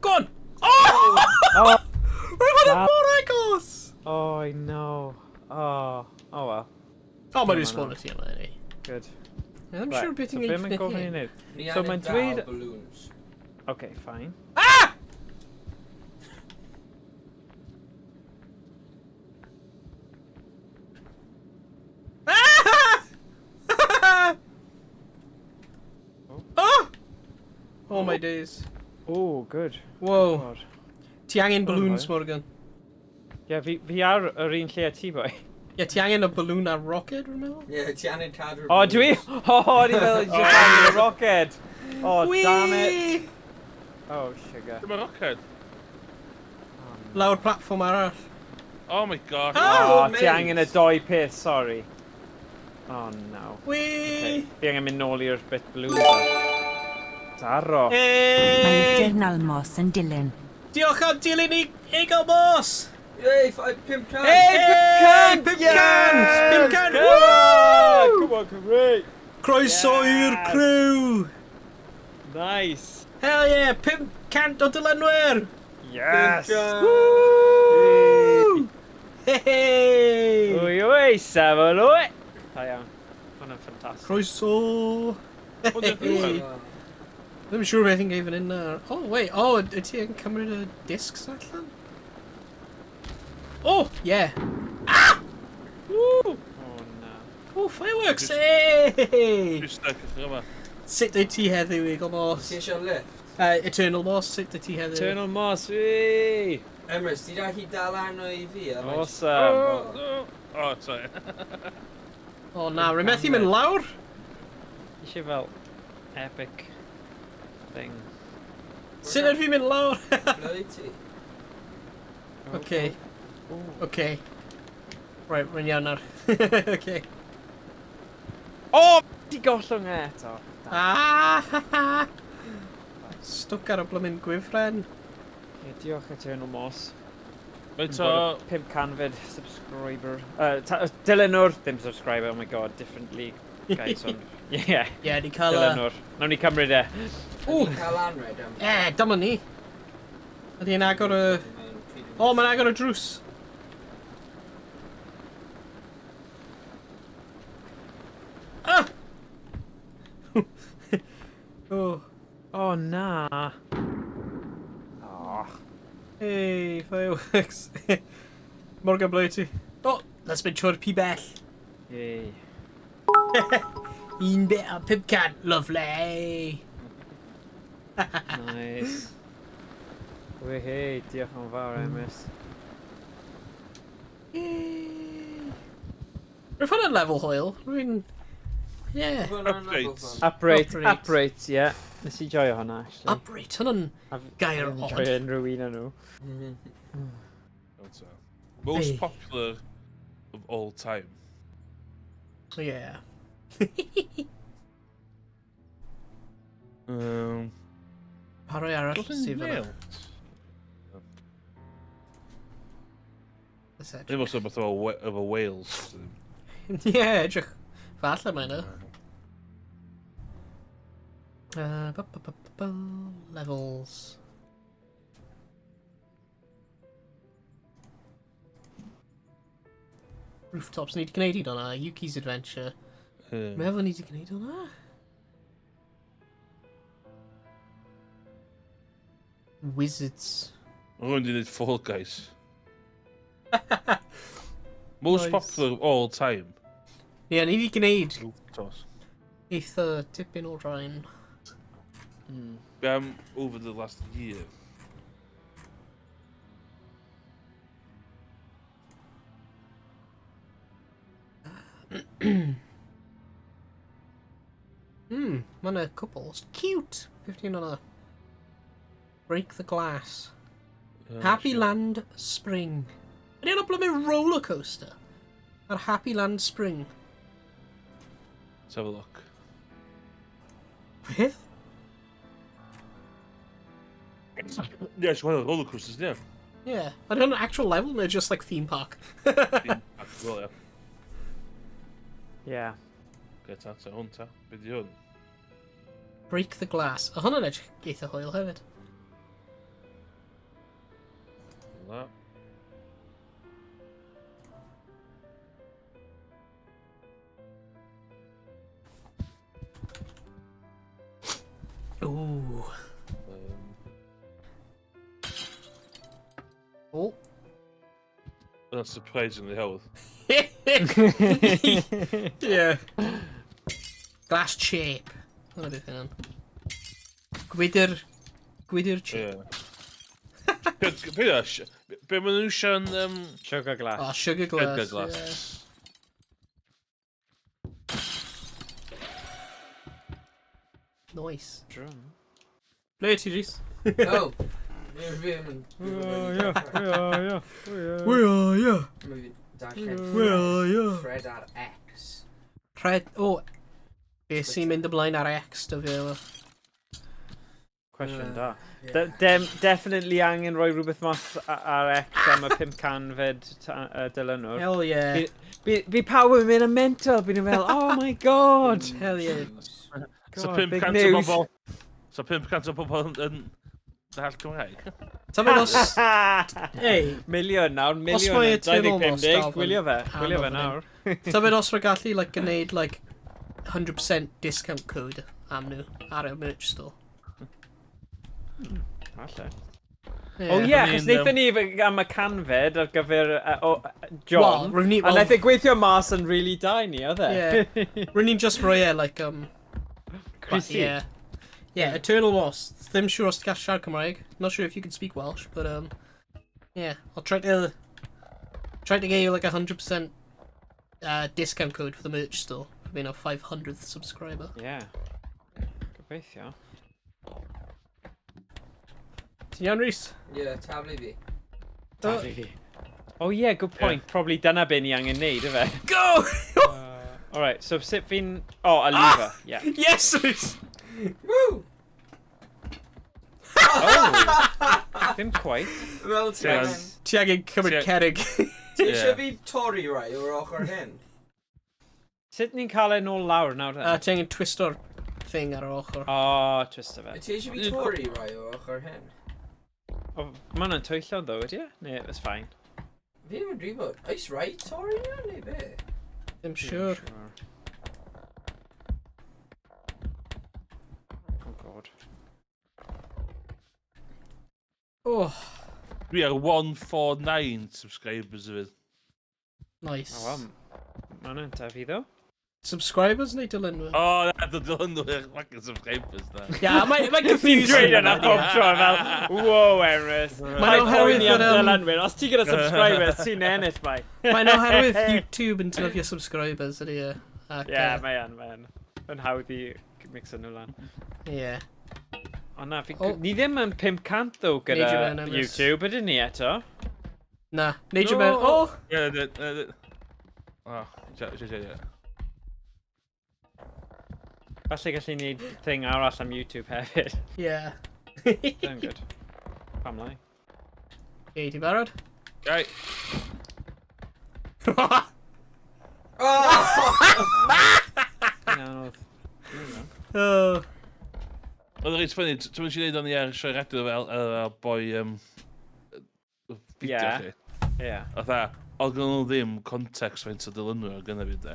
Go on! Oh! Oh, Roedd hwnna That- mor agos! oh, I know. Oh, oh well. Oh, mae'n Come on respawn ti yma, ni. Good. I'm Right, sure beth so i'n be mae'n gofyn i hyn. wneud? Ni So angen mae'n dal dweud- balloons. Okay, fine. Ah! Ah! Oh! Oh my days. Oh, good. Whoa. God. Ti angen balloons, Oh, Morgan. Yeah, fi ar yr un lle a ti, boi. Yeah, ti angen y balloon a rocket, rwy'n meddwl? Ie, ti angen cadw'r Oh, dwi? balloons. Oh, o'n i fel just angen y rocket. Oh, damn it. Whee! Oh, sugar. Dyma rocket. Lawr platfform arall. Oh my god. Ah! Oh, mate. ti angen y doi peth, sorry. Oh, no. Whee! Okay. Fi angen mynd nôl i'r bit blue. Daro. Mae Hey! Eternal Moss yn dilyn. Diolch am dilyn i Eagle Moss! Yay, 500! Hey, Hey, 500! 500! 500! Come on! Woo! Come on, Cymru! Croeso i'r Yes! crew! Nice! Hell yeah, 500 o dilynwyr! Yes! Woo! Hey! Wy, wy, sefyl, wy! Da iawn. Hwna'n ffantastig. Croeso! Hwn yw'r diwedd. Ddim yn siŵr beth yn gael fan hyn nawr. Oh, wait, oh, ydy ti yn cymryd y discs allan? Oh, yeah. Ah! Woo! Oh, na. Oh, fireworks! Hey! Dwi'n stuck wrth yma. Sut wyt ti heddiw, Eagle Moss? Ti eisiau lift? Eternal Moss, sut wyt ti heddiw? Eternal Moss, wee! Emrys, ti gallu dal arno i fi? A mae'n- Awesome. Oh, oh, sorry. Oh na, rwy'n methu mynd lawr? Eisiau fel epic thing. Sut ydw fi'n mynd lawr? Ble wyt ti? Okay. Oh. Okay. Right, rwy'n iawn nawr. Okay. Oh! Ti gollwng e eto. Ah! ha, ha. Stuck ar y blymyn gwifren. Yeah, diolch Eternal Moss. Faint o... 500 subscriber. Dilynwr, ddim subscriber, oh my god, different league guys on. Yeah. Yeah, ni cael... Dilynwr. Nawn ni cymryd e. Ww! Cael anred am... E, dyma ni. Ydy hi'n agor y... O, mae'n agor y drws. Ah! Oh. Oh, na. Oh. Hey, fireworks. Morgan, ble ti? Oh, let's mynd trwy'r pibell. Yay. 1500, lovely. Nice. Wehey, diolch yn fawr, Emrys. Yay. Rwy'n hwnna'n lefel hwyl. Rwy'n... Yeah. Upgrades. Uprate, Uprate. uprate, yeah. Nes i joio hwnna, actually. Uprate, hwnna'n gair Fi'n odd. joio unrhyw un o'n nhw. Most Hey. popular of all time. Yeah. Pa rai arall sydd fyna? Let's edrych. Ddim os rhywbeth efo Wales. Ie, edrych. Falle mae yna. Levels. Rooftops, ni wedi gwneud un o'na. Yuki's Adventure. Meddwl ni wedi gwneud o'na. Wizards. Rwy'n wedi gwneud Fall Guys. Most Nice. popular of all time. Ie, ni wedi gwneud Rooftops. eitha tipyn o draen. Be am over the last year? Mae'n a cwpl. It's cute! 15 o'na. Break the glass. Happy Land Spring. Ydy hwnna blymyn roller coaster? Ar Happy Land Spring. Let's have a look. Beth? Yeah, it's one of the roller coasters, yeah. Yeah. Ydy hwnna'n actual level neu just like theme park? Well, yeah. Yeah. Get ta, ta, hwn ta. Be di hwn? Break the glass. O hwnna'n edrych eitha hwyl hefyd. That. Ooh. Oh. That's surprisingly hawdd. Yeah. Glass shape. Hwna beth yna'n. Gwydr... Gwydr shape. Yeah. Be be maen nhw'n sian... Sugar glass. Oh, sugar glass. Sugar glass. Yeah. Nice. Drum. Ble ti, Rhys? Oh! Fi ddim yn... Oh, yeah, yeah, yeah. We are, yeah. Mae fi darllen We are, yeah. Fred ar X. Rhed... O! Be sy'n mynd ymlaen ar X, dy fi efo? Cwestiwn da. Yeah. Definitely angen rhoi rhywbeth mas ar X am y 500fed dilynwr. Hell yeah. Fi pawb yn mynd yn mental, fi nhw'n meddwl, oh my god! Hell yeah. So God, big 500 o news. bobl... So 500 o bobl yn dall Cymraeg. Ta beth os... Ei, Miliwn nawr, miliwn mae yn Eternal Moss 2050, dal yn gwylio fe, gwylio fe anodd nawr. ta beth os mae gallu, like, gwneud, like, 100% discount code am nhw ar y merch store. Falle. Yeah. O ie, I achos mean, wnaethon ni am y canfed ar gyfer John. Well, rwy'n ni... A Well, wnaeth e gweithio mas yn really da i ni, oedd e? Yeah. Rwy'n ni'n just rhoi e, like, Chrissy. Yeah. Yeah, Eternal Moss. Ddim siŵr os ti'n gallu siarad Cymraeg. Not sure if you can speak Welsh, but yeah, I'll try to get you like a 100% discount code for the merch store for being a 500th subscriber. Yeah. Gobeithio. Ti'n iawn, Rhys? Yeah, taflu fi. Taflu fi. Oh yeah, good point. Probably dyna be ni angen neud, ife? Go! Alright, so sut fi'n... Oh, a lever, yeah. Yes, Rhys! Woo! Oh! Ddim quite. Fel ti angen... Ti angen cymryd cerig. Ti eisiau fi torri rai o'r ochr hyn? Sut ni'n cael e nôl lawr nawr then? Ti angen twisto'r thing ar yr ochr. O, oh, twisto fe. Ti eisiau fi torri rai o'r ochr hyn? Oh, mae hwnna'n twyllo ddo, ydy e? Neu, it's fine. Fi ddim yn gwybod. Oes rhaid torri nhw neu be? Ddim siwr. Oh god. Oh. Dwi ar 149 subscribers hefyd. Nice. Oh, well, mae hwnna'n tyfu ddo. Subscribers neu dilynwyr? O, oh, na, dy dilynwyr, fucking subscribers na. Ia, mae'n mae Ti'n dweud yna pob tro fel, wow, Emrys. Mae'n oherwydd fod... Dilynwyr, os ti gyda subscribers, ti'n ennill, bai. Mae'n oherwydd YouTube yn defnyddio subscribers, ydy e. Ie, mae yn, mae yn. Yn hawdd i mixo nhw lan. Ie. Ond na, fi, oh. Ni ddim yn 500 ddo gyda YouTube, ydyn ni eto? Na, neidio mewn... O! Ie, ie, ie. O, ie, ie, ie. Falle gallu ni thing arall am YouTube hefyd. Ie. Sound good. Pam lai. Ei, ti barod? Gai. Oh! Anodd. Oh. Oedd yn reit funny, ti'n mynd i wneud o'n i ar sioe radio fel, fel boi fideo chi. Ie. Fatha, oedd gen nhw ddim context faint o dilynwyr oedd gynna fi, de.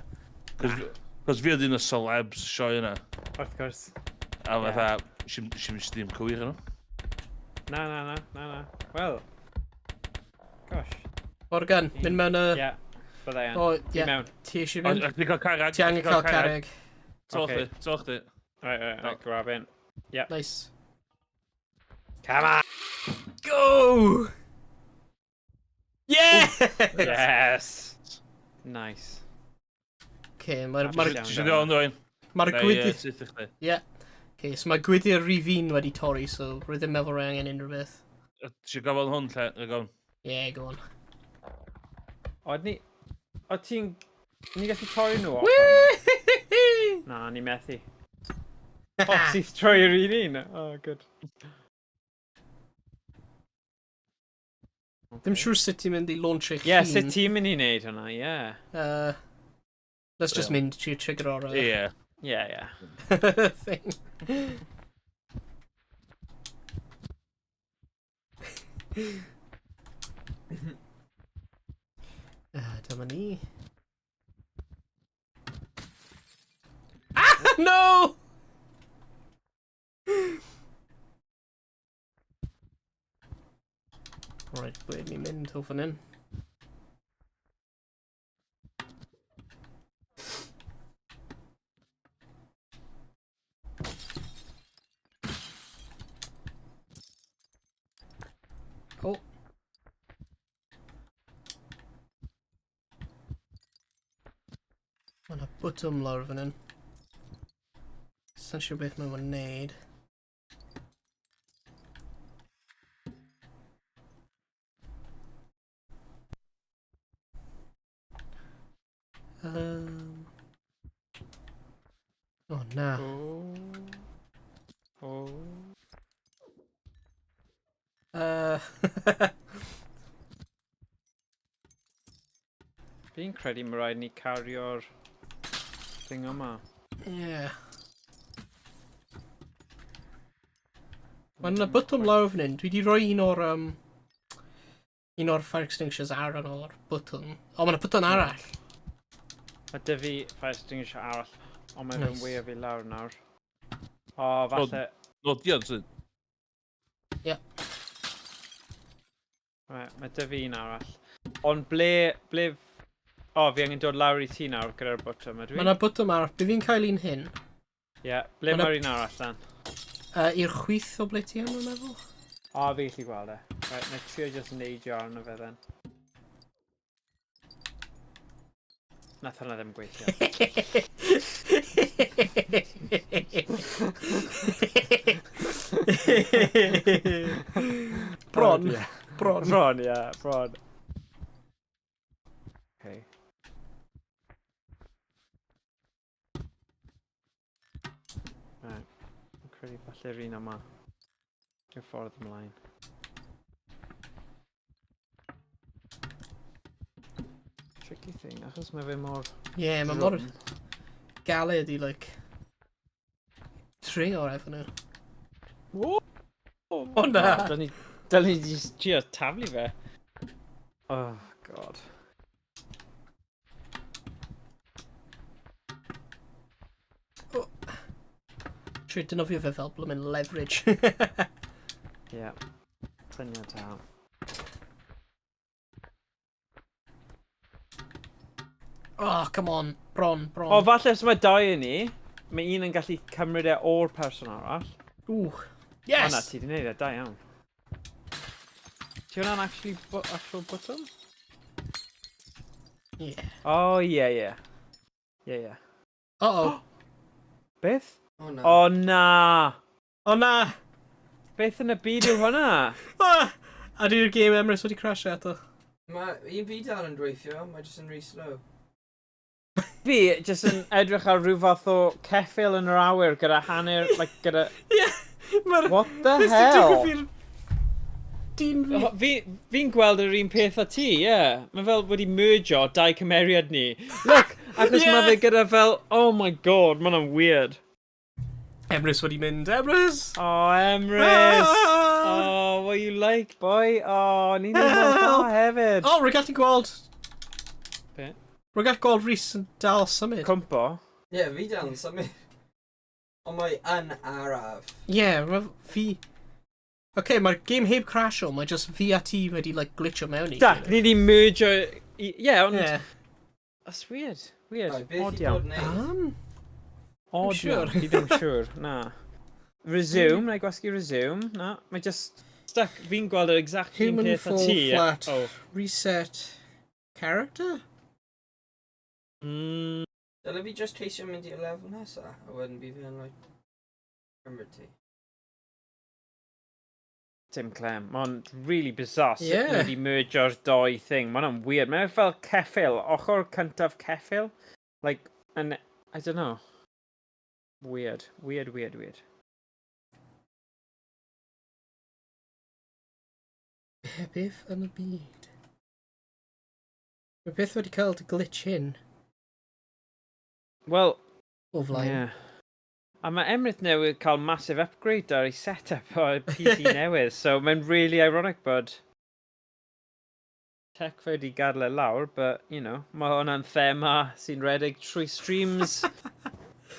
Cos fi oedd un o celebs y sioe yna. Wrth gwrs. A fatha, nes i ddim cywir nhw. Na, na, na, na, na. Wel, gosh. Morgan, mynd mewn y... Ie, byddai yn. O, ie. Ti eisiau mynd? Ti cael carreg. Ti angen cael carreg. Toch chdi, toch chdi. Right, right, right, grab in. Yep. Nice. Come on! Go! Yeah! Yes! Nice. Okay, mae'r... Ti eisiau dod o'n Mae'r gwydyr... Mae'r... Ie. Okay, so mae gwydyr rhif un wedi torri, so rwy ddim meddwl rwy angen unrhyw beth. Ti eisiau gofal hwn, lle? Go on. Yeah, go on. Oed ni... O ti'n... Ni gallu torri nhw off? Na, ni methu. O, syth troi yr un un. Oh, good. Ddim siŵr sut ti'n mynd i launch eich hun. Ie, sut ti'n mynd i wneud hwnna, ie. Let's just mynd trio trigger o'r... Ie. Ie, ie. Thing. Dyma ni. Ah, no! Right, ble ni'n mynd o fan hyn? Oh. Mae yna bwtwm lawr fan hyn. Sa'n siŵr beth mae'n wneud. Oh, na. Oh. Oh. Fi'n credu mae rhaid ni cario'r thing yma. Ie. Mae yna bwtwm lawr fan hyn. Dwi wedi rhoi un o'r un o'r fire extinguishers ar yn ôl o'r bwtwm. O, mae yna bwtwm arall. Mae dy fi fire extinguisher arall, ond mae'n Nice. way o fi lawr nawr. O, falle... No, diolch, sydd. Ie. Right, mae dy fi un arall. Ond ble... O, fi angen dod lawr i ti nawr gyda'r bwtwm, ydw i? Mae yna bwtwm arall. Bydd fi'n cael un hyn. Ie, ble mae'r un arall dan? I'r chwith o ble ti yn, dwi'n meddwl? O, fi gallu gweld e. Right, na trio just neidio arno fe then. Nath hwnna ddim gweithio. Bron. Bron. Bron, ie, bron. Okay. Right. Fi'n credu falle'r un yma. Yw'r ffordd ymlaen. thing, achos mae fe mor... Ie, yeah, mae mor galed i, like, trio efo nhw. O na! Dylen ni jyst trio taflu fe. Oh, God. Oh. Trio dynofio fe fel bloomin' leverage. Yeah. Syniad da. Oh, come on. Bron, bron. O, falle os mae dau yn ni, mae un yn gallu cymryd e o'r person arall. Ooh. Yes! O na, ti di wneud e, da iawn. Ti hwnna'n actually actual button? Yeah. Oh, yeah, yeah. Yeah, yeah. Uh-oh. Beth? Oh, na. O, na! O, na! Beth yn y byd yw hwnna? Ah! A di'r game Emrys wedi crasio eto. Mae un fi dal yn gweithio, mae jyst yn rhy slow. Fi jyst yn edrych ar rhyw fath o ceffyl yn yr awyr gyda hanner, like, gyda... Yeah! Mae'r... What the Beth sy'n hell? digwydd i'r dyn fi? Fi'n gweld yr un peth â ti, ie. Yeah. Mae fel wedi mergio dau cymeriad ni. Look, achos Yeah. mae fe gyda fel, oh my God, mae hwnna'n weird. Emrys wedi mynd. Emrys! Oh, Emrys! Ah! Oh, what you like, boy? Oh, ni'n neud mor dda hefyd. Oh, rwy'n gallu gweld... Be? Rwy'n gallu gweld Rhys yn dal symud. Cwmpo. Ie, yeah, fi dal yn symud. Ond mae yn araf. Ie, yeah, fi... Oce, okay, mae'r game heb crasio, mae just fi a ti wedi, like, glitcho mewn i. Dac, ni di mergio... Ie, yeah, ond... Yeah. That's weird. Weird. Right, beth Odd i iawn. bod wneud? Odd sure. iawn. Fi ddim siŵr, na. Resume, na i gwasgu resume. Na, mae just stuck. Fi'n gweld yr exact un Human peth â fall ti. flat. Oh. Reset character? Dyle fi just ceisio mynd i'r lefel nesa, a wedyn bydd fi'n like, cymryd ti. Dim clem. Mae'n really bizarre sut Yeah. yeah. wedi mergio'r doi thing. Mae'n weird. Mae'n fel ceffyl, ochr cyntaf ceffyl. Like, and I don't know. Weird. Weird, weird, weird. Be, beth yn y byd? Mae beth wedi cael glitch hyn Wel, o flaen. yeah. A mae Emrys newydd cael massive upgrade ar ei setup o'r PC newydd, so mae'n really ironic bod tech fe wedi gadael e lawr, but, you know, mae hwnna'n thema sy'n redeg trwy streams.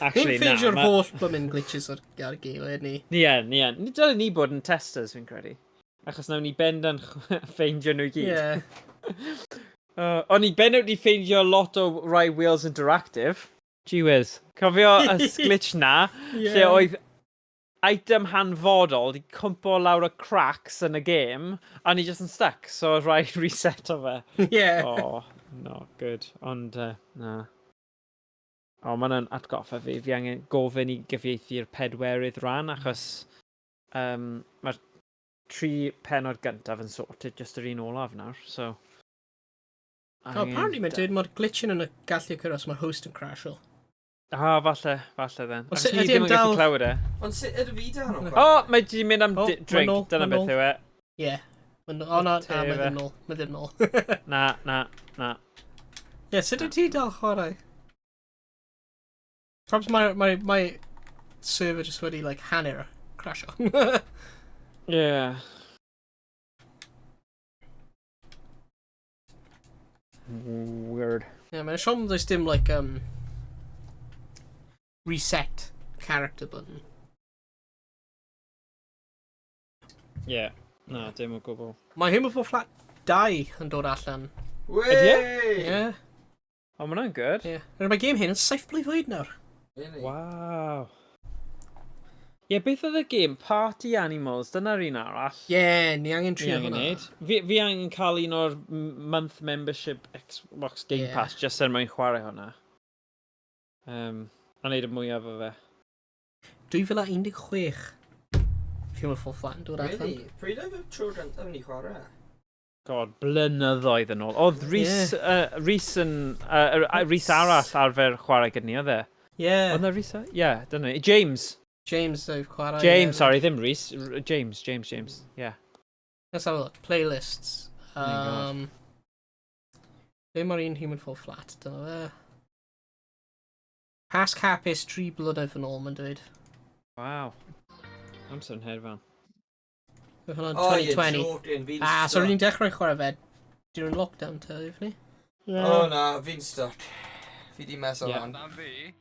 Actually, Ni'n na. ffeindio'r ma- holl bloomin' glitches ar game, ydyn ni. Ie, ie. Ni dylen ni bod yn testers, fi'n credu. Achos nawn ni bendant ffeindio nhw i gyd. Ie. O'n i bendant wedi ffeindio lot o rai Wheels Interactive. Gee whiz. Cofio y glitch na, Ie. lle oedd item hanfodol di cwmpo lawr y cracks yn y game, a ni just yn stuck, so oedd rhaid reset o fe. Ie. Oh, not good. Ond, na. O, oh, mae hwnna'n atgoffa fi. Fi angen gofyn i gyfieithu'r pedwerydd rhan, achos mae'r tri penod gyntaf yn sorted, just yr un olaf nawr, so... Oh, apparently mae'n dweud mae'r glitch yn y gallu occur os mae'r host yn crasio. Ah, falle, falle then. Ond Achos sut ni ydy ddim e'n yn gallu dal- clywed e. Ond sut ydw fi dan o? O, oh, mae di mynd am O, drink, ma'n nôl, dyna ma'n beth nôl. yw e. Ie. O na, na, mae Te fe. ddim nôl. Mae ddim nôl. Na, na, na. Ie, sut wyt ti dal chwarae? Perhaps mae server just wedi, like, hanner crasio. Yeah. Weird. Ie, mae'n siom does dim, like, reset character button. Yeah. Na, dim o gwbl. Mae Human Fall Flat 2 yn dod allan. Wey! Ydy e? Ie, O, ma' hwnna'n good. ie. Yeah. Mae game hyn yn 7 blwydd oed nawr. Really? Wow. Ie, yeah, beth oedd y game? Party Animals, dyna'r un arall. Ie, yeah, ni angen Fi trio angen hwnna. neud. Fi angen cael un o'r month membership Xbox Game Ie. Pass just er mwyn chwarae hwnna. A neud y mwyaf o fe. 2016. Human Fall Flat yn dod allan. Really? Pryd oedd y tro gyntaf ni chwarae? God, blynyddoedd yn ôl. Oedd Rhys, Rhys yn... Rhys arall arfer chwarae gyda ni, oedd e? Ie. Oedd na Rhys? Ie, yeah, dyna ni. James. James oedd chwarae. James, ie. sorry, ddim Rhys. James, James, James. Yeah. Let's have a look. Playlists. Oh my God. Ble mae'r un Human Fall Flat? Dyna fe. Pasg hapus 3 blynedd yn ôl, mae'n dweud. Waw. Amser yn hedfan. Mae hwnna'n Oh, you're 2020. joking, fi'n Ah, so stuck. rydyn ni'n dechrau chwarae fe during lockdown te, yw ni? Oh na, fi'n stuck. Fi di mess Yeah. lan. Na fi.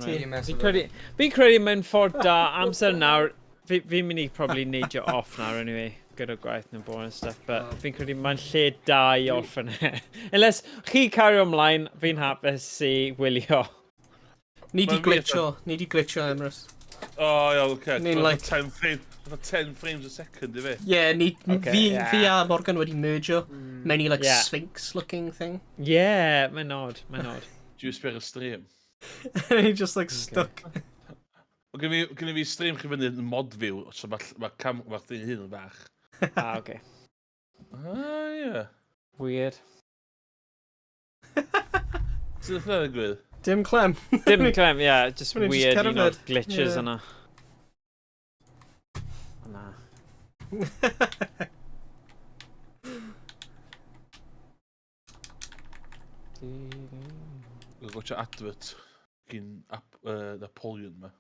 Fi di mess Fi'n credu, fi'n credu mae'n ffordd da amser nawr. Fi'n fi mynd i probably neidio off nawr anyway, gyda gwaith yn y bore and stuff, but Oh. fi'n credu mae'n lle da i orffen e. Unless chi cario ymlaen, fi'n hapus i wylio. Ni di Mae'n glitcho, ni di glitcho, Emrys. O, iawn, oce. Ni'n like- 10 frame, fatha 10 frames a second, i fi. Yeah, ni, Okay, fi, yeah. fi a Morgan wedi mergio mewn i like Yeah. sphinx-looking thing. Yeah, mae'n odd, mae'n odd. Dwi'n sbio ar y stream. And he just like stuck. Wel, gen i fi stream chi fyny yn mod view, so mae'r ma cam, mae'r thing hyn yn bach. Ah, okay. Ah, ie. Weird. Sydd yn ddigwydd? Dim clem. Dim clem, yeah, just Mae'n just weird un o'r cerdded. glitches Yeah. yna. Na. Dwi'n gwachio advert gyn Napoleon ma.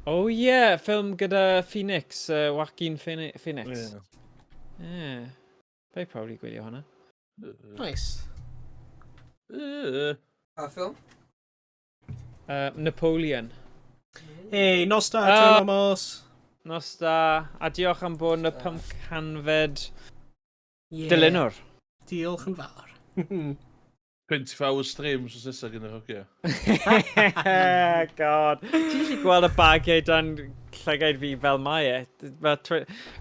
Oh yeah, ffilm gyda Phoenix, Joaquin Phoenix. Ie. Yeah. Fe probably gwylio hwnna. Nice. A ffilm? Napoleon. Hey, nos da, Ah. Tomos. Nos da, a diolch am bod yn y 500fed Yeah. dilynwr. Diolch yn fawr. 24 hour stream os nesaf gyda hogia. God. Ti'n gallu gweld y bagiau dan llygaid fi fel mae e. Mae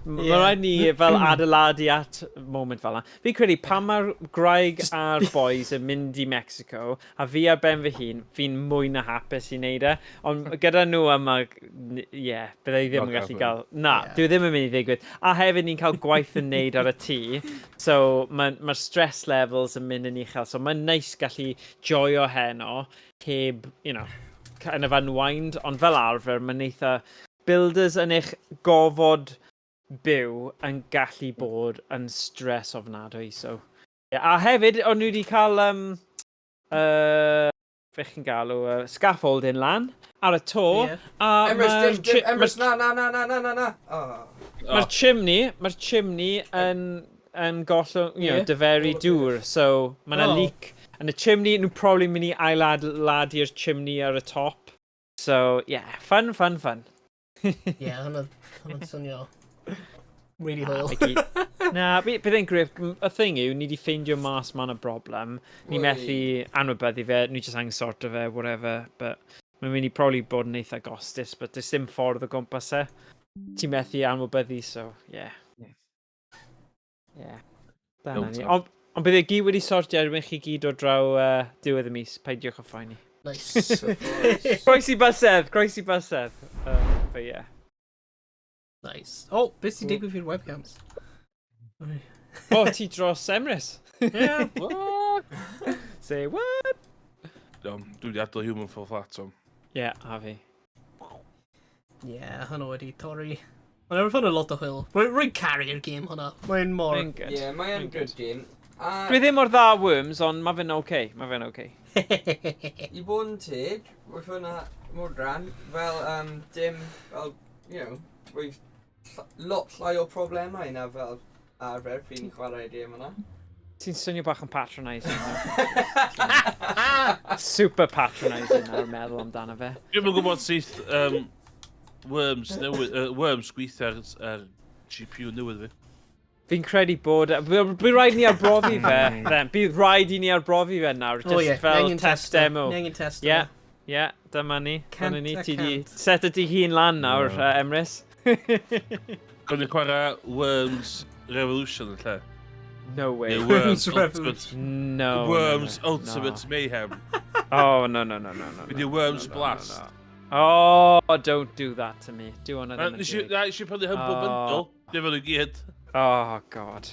ma Ie. rhaid ni fel adeiladu at moment fel 'na. Fi'n credu pan mae'r graig a'r boys yn mynd i Mexico, a fi ar ben fy hun, fi'n mwy na hapus i wneud e. Ond gyda nhw yma, ie, yeah, bydda i ddim yn Not gallu happening. gael... Na, Ie. dwi ddim yn mynd i ddigwydd. A hefyd ni'n cael gwaith yn neud ar y tŷ, so mae'r ma stress levels yn mynd yn uchel. So mae'n neis gallu joio heno, heb, kind of unwind, ond fel arfer, mae'n eitha... Builders yn eich gofod byw yn gallu bod yn stress ofnadwy, so... Yeah, a hefyd, o'n nhw wedi cael, fe chi'n galw, scaffolding lan ar y to, Ie. a Emrys, ma'r dim, dim, Emrys, na, na, na, na, na, na, na. Oh. Mae'r chimney yn gollwng, diferu dŵr, so mae yna leak yn y chimney, nhw probably mynd i ailadeiladu'r chimney ar y top. So, yeah, fun, fun, fun. Ie, hwnna'n swnio really Na, hwyl. mae Na, bydd e'n grip. Y thing yw, ni wedi ffeindio mas ma' 'na broblem. Ni Oi. methu anwybyddu fe, ni jyst angen sorto fe, whatever. But mae'n mynd i probably bod yn eitha gostus, but does dim ffordd o gwmpas e. Ti'n methu anwybyddu, so, yeah. Yeah. Dyna Iawn ni. te. Ond bydd e gyd wedi sortio erbyn chi gyd o draw diwedd y mis, peidiwch â phoeni. Nice. Croesi bysedd, croesi bysedd. But yeah. Nice. Oh, beth sy'n digwydd i'r webcams? O, ti dros Emrys. Yeah. What? Say what? Iawn, dwi wedi adael Human Fall Flat, Tom. Yeah, a fi. Yeah, hwnna wedi torri. Mae'n efo hwnna lot o hwyl. Rwy'n caru'r game hwnna. Mae'n mor... Mae'n good. Yeah, mae yn Mae'n good game. A Dwi ddim mor dda Worms, ond mae fe'n okay. Mae fe'n okay. i bod yn teg, wrth hwnna mor ran, fel dim, fel, rwyf lot llai o problemau na fel arfer fi'n chwarae'r game yna. Ti'n swnio bach yn patronising. Super patronising nawr meddwl amdano fe. Dwi'm yn gwybod syth Worms newydd, Worms gweithio ar GPU newydd fi. Fi'n credu bod... Bydd rhaid ni arbrofi fe. Then. Bydd rhaid i ni arbrofi fe nawr. Just Oh yeah, fel angen test testo. demo. Ni angen testo. Yeah, dyma ni. Cant Dyna ni. a Ti di cant. set y di hun lan nawr, Yeah. Emrys. Gwni chwarae Worms Revolution yn lle. No way. Neu Worms Worms Ultimate. No. Worms no, no. Ultimate Mayhem. Oh, no, no, no, no, no. Fydd i no, Worms no, no, Blast. no, no. Oh, don't do that to me. Do hwnna ddim yn Nes i deg. na, nes i prynu Humble Oh. Bundle. Dim nhw gyd. Oh, God.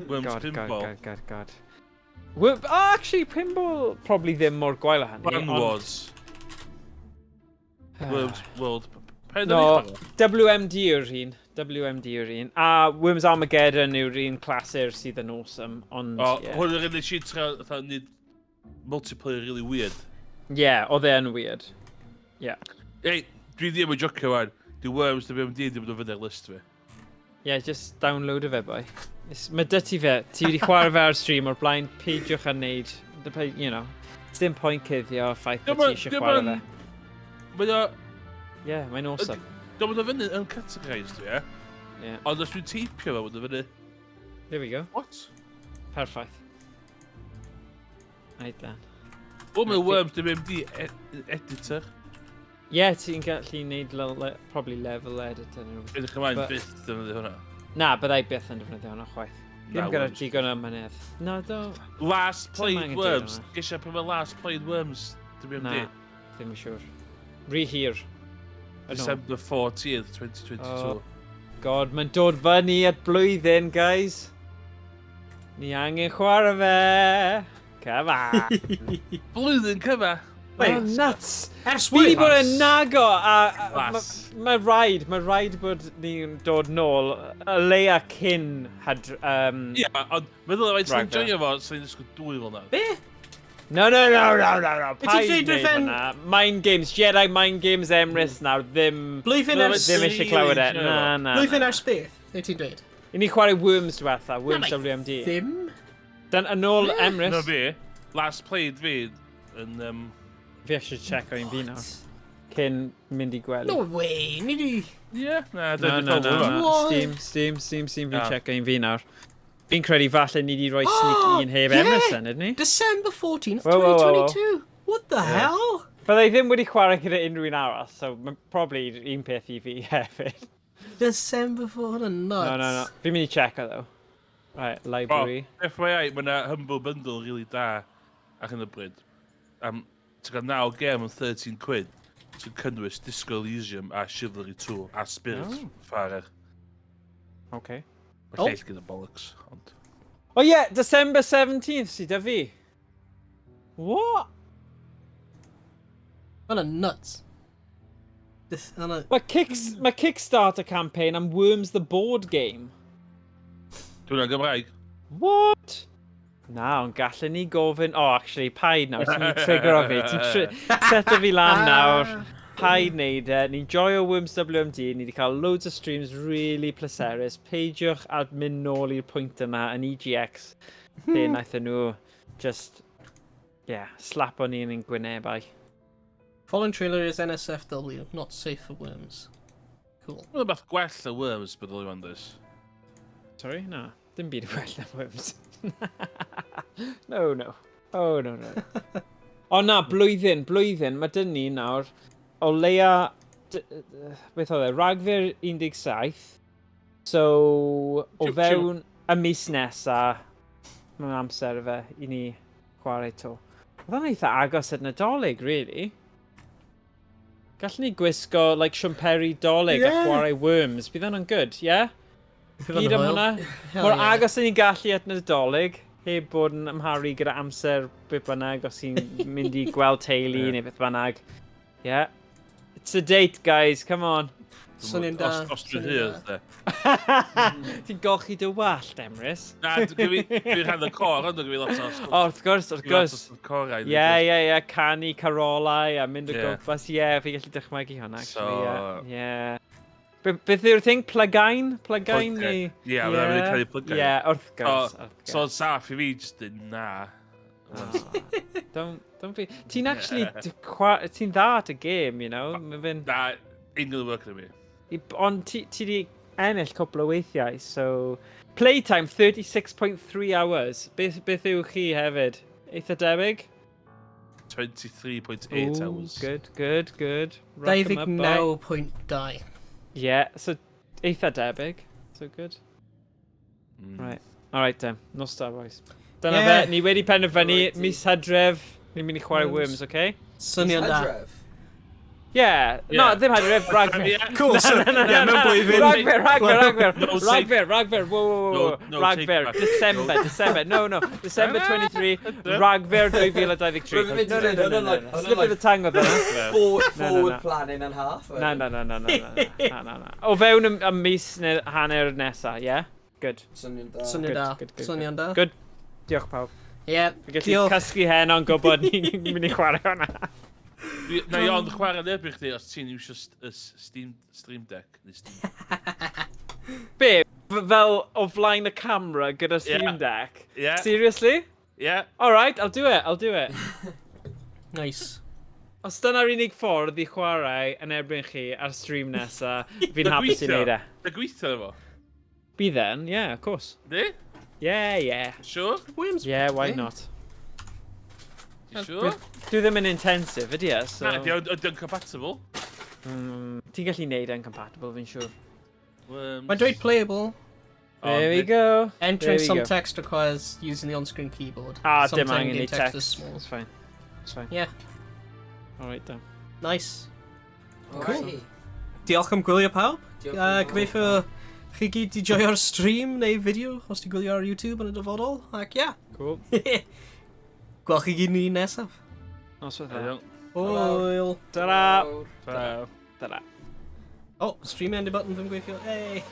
Worms God, God, Pinball. God, God, God. Oh, actually, pinball probably ddim mor gwael â hynny. Clan ond- Wars. Worms World. Pa No, WMD yw'r un. WMD yw'r un. A Worms Armageddon yw'r un clasur sydd yn awesome, ond... O, yeah. Hwn yw'r un nes i trio, fatha, nid multiplayer really weird. Yeah, oedd e yn weird. Yeah. Ei, dwi ddim yn jocio wan. Di Worms WMD ddim yn dod fyny ar list fi. Yeah, just download o fe, boy. Mae dy ti fe, ti wedi chwarae fe ar stream o'r blaen, peidiwch â wneud, you know, dim point cuddio ffaith bod ti eisiau chwarae fe. Mae o... Yeah, mae'n awesome. Dwi'n mynd o fyny yn categorised, ie? Yeah. Ond os dwi'n teipio fe, mae'n dod fyny. There we go. What? Perffaith. Right then. O, mae Worms WMD editor. Ie, yeah, ti'n gallu neud probably level editor neu rhywbeth. Edrych ymlaen byth defnyddio hwnna. Na, byddai byth yn defnyddio hwnna chwaith. Ddim gyda digon o mynedd. Na, do. Last Played Worms. Gesio pryd mae Last Played Worms WMD. Na, ddim yn siŵr. Rhy hir. December 14th, 2022. Oh, God, mae'n dod fyny at blwyddyn, guys. Ni angen chwarae fe. Come on. Blwyddyn cyfa. Wait, oh, nuts. Ers Fi wedi bod yn nago, a mae rhaid, mae rhaid bod ni'n dod nôl, y leia cyn had... Ie, ond meddwl o faint sy'n joio fo, sy'n disgwyl 2 flynedd. Be? No, no, no, no, no, no. Paid wneud hwnna. Mind Games, Jedi Mind Games Emrys nawr, ddim... Blwyddyn ers... Ddim eisiau clywed e, na, na. Blwyddyn ers beth, wyt ti'n dweud? I ni chwarae Worms diwetha, Worms WMD. Ddim? Dan, yn ôl Emrys. Na fi, last played fi yn... Fi eisiau check o un fi nawr. Cyn mynd i gwely. No way, ni di... Ie, na, No, no, no, no. Steam, Steam, Steam, Steam, fi'n check o un fi nawr. Fi'n credu falle ni di roi sneak un heb Emrys then, ydyn ni? December 14th, 2022. What the hell? Byddai ddim wedi chwarae gyda unrhyw un arall, so mae'n probably un peth i fi hefyd. December 14th, nuts. No, no, no. Fi'n mynd i check o, though. Right, library. Oh, FYI, mae yna Humble Bundle really da ar hyn o bryd. Ti'n cael 9 gem am 13 quid sy'n cynnwys Disco Elysium a Chivalry 2 a Spirit Farer. Okay. Mae lleill gyda bollocks, ond... Oh yeah, December 17th sydd da fi. What? Hwnna nuts. Mae Kickstarter campaign am Worms the Board Game. Dwi'n Gymraeg. What? Na, ond gallen ni gofyn... Oh, actually, paid nawr. Ti'n mynd trigger o fi. Ti'n seto fi lan nawr. Paid wneud e. Ni'n joio Worms WMD. Ni wedi cael loads o streams really pleserus. Peidiwch a mynd nôl i'r pwynt yma yn EGX. Lle wnaethon nhw just, yeah, slap o'n ni yn ein gwynebau. Following trailer is NSFW, not safe for worms. Cool. Mae'n beth gwell y Worms, byddwn i'n this. Sorry? Na. Dim byd gwell na Worms. No, no. Oh, no, no. O na, blwyddyn, blwyddyn. Mae dyn ni nawr o leia... Beth oedd e? Rhagfyr 17. So, o fewn y mis nesa, mae'n amser fe i ni chwarae to. Oedd o'n eitha agos at Nadolig, really. Gallwn ni gwisgo, like, siwmperi dolig a chwarae Worms. Bydd hwnna'n good, yeah? Gyd am hwnna. Mor agos ni'n gallu at Nadolig, heb bod yn amharu gyda amser beth bynnag, os ti'n mynd i gweld teulu neu beth bynnag. Yeah. It's a date, guys, come on. Swnio'n da. Os dwi'n hir, de. Ti'n golchi dy wallt, Emrys? Na, dwi'n rhan y cor, ond dwi'n lot o... O, wrth gwrs, wrth gwrs. Corau. Ie, ie, ie, canu carolau a mynd o gwmpas. Ie, fi gallu dychmygu hwnna, actually. Ie. Beth yw'r thing? Plygain? Plygain neu... Ie, mae'n mynd i cael ei plygain. Ie, wrth gwrs. So, saff i fi jyst dweud na. Don't be... Ti'n actually... Ti'n dda at y game, you know? Na, ain't gonna work with me. Ond ti di ennill cwpl o weithiau, so... Playtime, 36.3 hours. Beth yw chi hefyd? Eitha debyg? 23.8 hours. Good, good, good. 29.2. Yeah, so eitha debyg. So good. Right. Alright then, no Star Wars. Dyna fe, ni wedi penderfynu, mis Hydref, ni'n mynd i chwarae Worms, okay? Syniad da. Yeah. No, Yeah. ddim Hydref, Rhagfyr. Yeah. Cool, so, yeah, mewn blwyddyn. Rhagfyr, Rhagfyr, Rhagfyr, No, take- Rhagfyr, Rhagfyr, whoa, whoa, whoa, No, no, take Rhagfyr, back. December, No. December, no, no, December 23, Rhagfyr 2023. Rwy'n mynd i No, no, dweud, no, no, hwnna'n no, like- no. hwnna'n Slip of like- the tongue oedd hwnna. Yeah. Forward, Na, na, forward na. planning and half. Na, na, na, na, na, na, na, na, na. O fewn y mis neu hanner nesa, yeah? Good. Syniad da. Syniad Good, da. good, good, Syniad da. Good. Diolch pawb. Ie, Fi'n gallu diolch. cysgu hen ond gwybod ni'n mynd i chwarae hwnna. Na i ond chwarae yn erbyn chdi os ti'n iwsio Steam, Stream Deck. Neu Steam. Be? Fel o flaen y camera gyda Steam Yeah. Deck? Yeah. Seriously? Yeah. Alright, I'll do it, I'll do it. Nice. Os dyna'r unig ffordd i chwarae yn erbyn chi ar stream nesa, fi'n hapus i wneud e. Da gweithio efo. Bydd then, yeah, of course. Di? Yeah. Sure? Williams. Yeah, why Yeah. not? Ti sure? Dwi ddim yn intensive, ydy e, so... Na, di o'n compatible. Ti'n gallu neud e'n compatible, fi'n siŵr. Mae'n dweud playable. There we go. Entering There we some go. text requires using the on-screen keyboard. Ah, Some dim angen in-game i text text. is small. It's fine. It's fine. Yeah, Alright then. nice. Alrighty. Diolch am gwylio pawb. Diolch yn fawr. Gobeithio chi gyd di joio'r stream neu fideo os ti gwylio ar YouTube yn y dyfodol. Ac ie. Cool. Gweld chi gyd ni nesaf. Noswaith dda. Iawn. Hwyl. Ta-ra! Fawr. Ta. Ta-ra. Oh, stream end button ddim gweithio. Hey!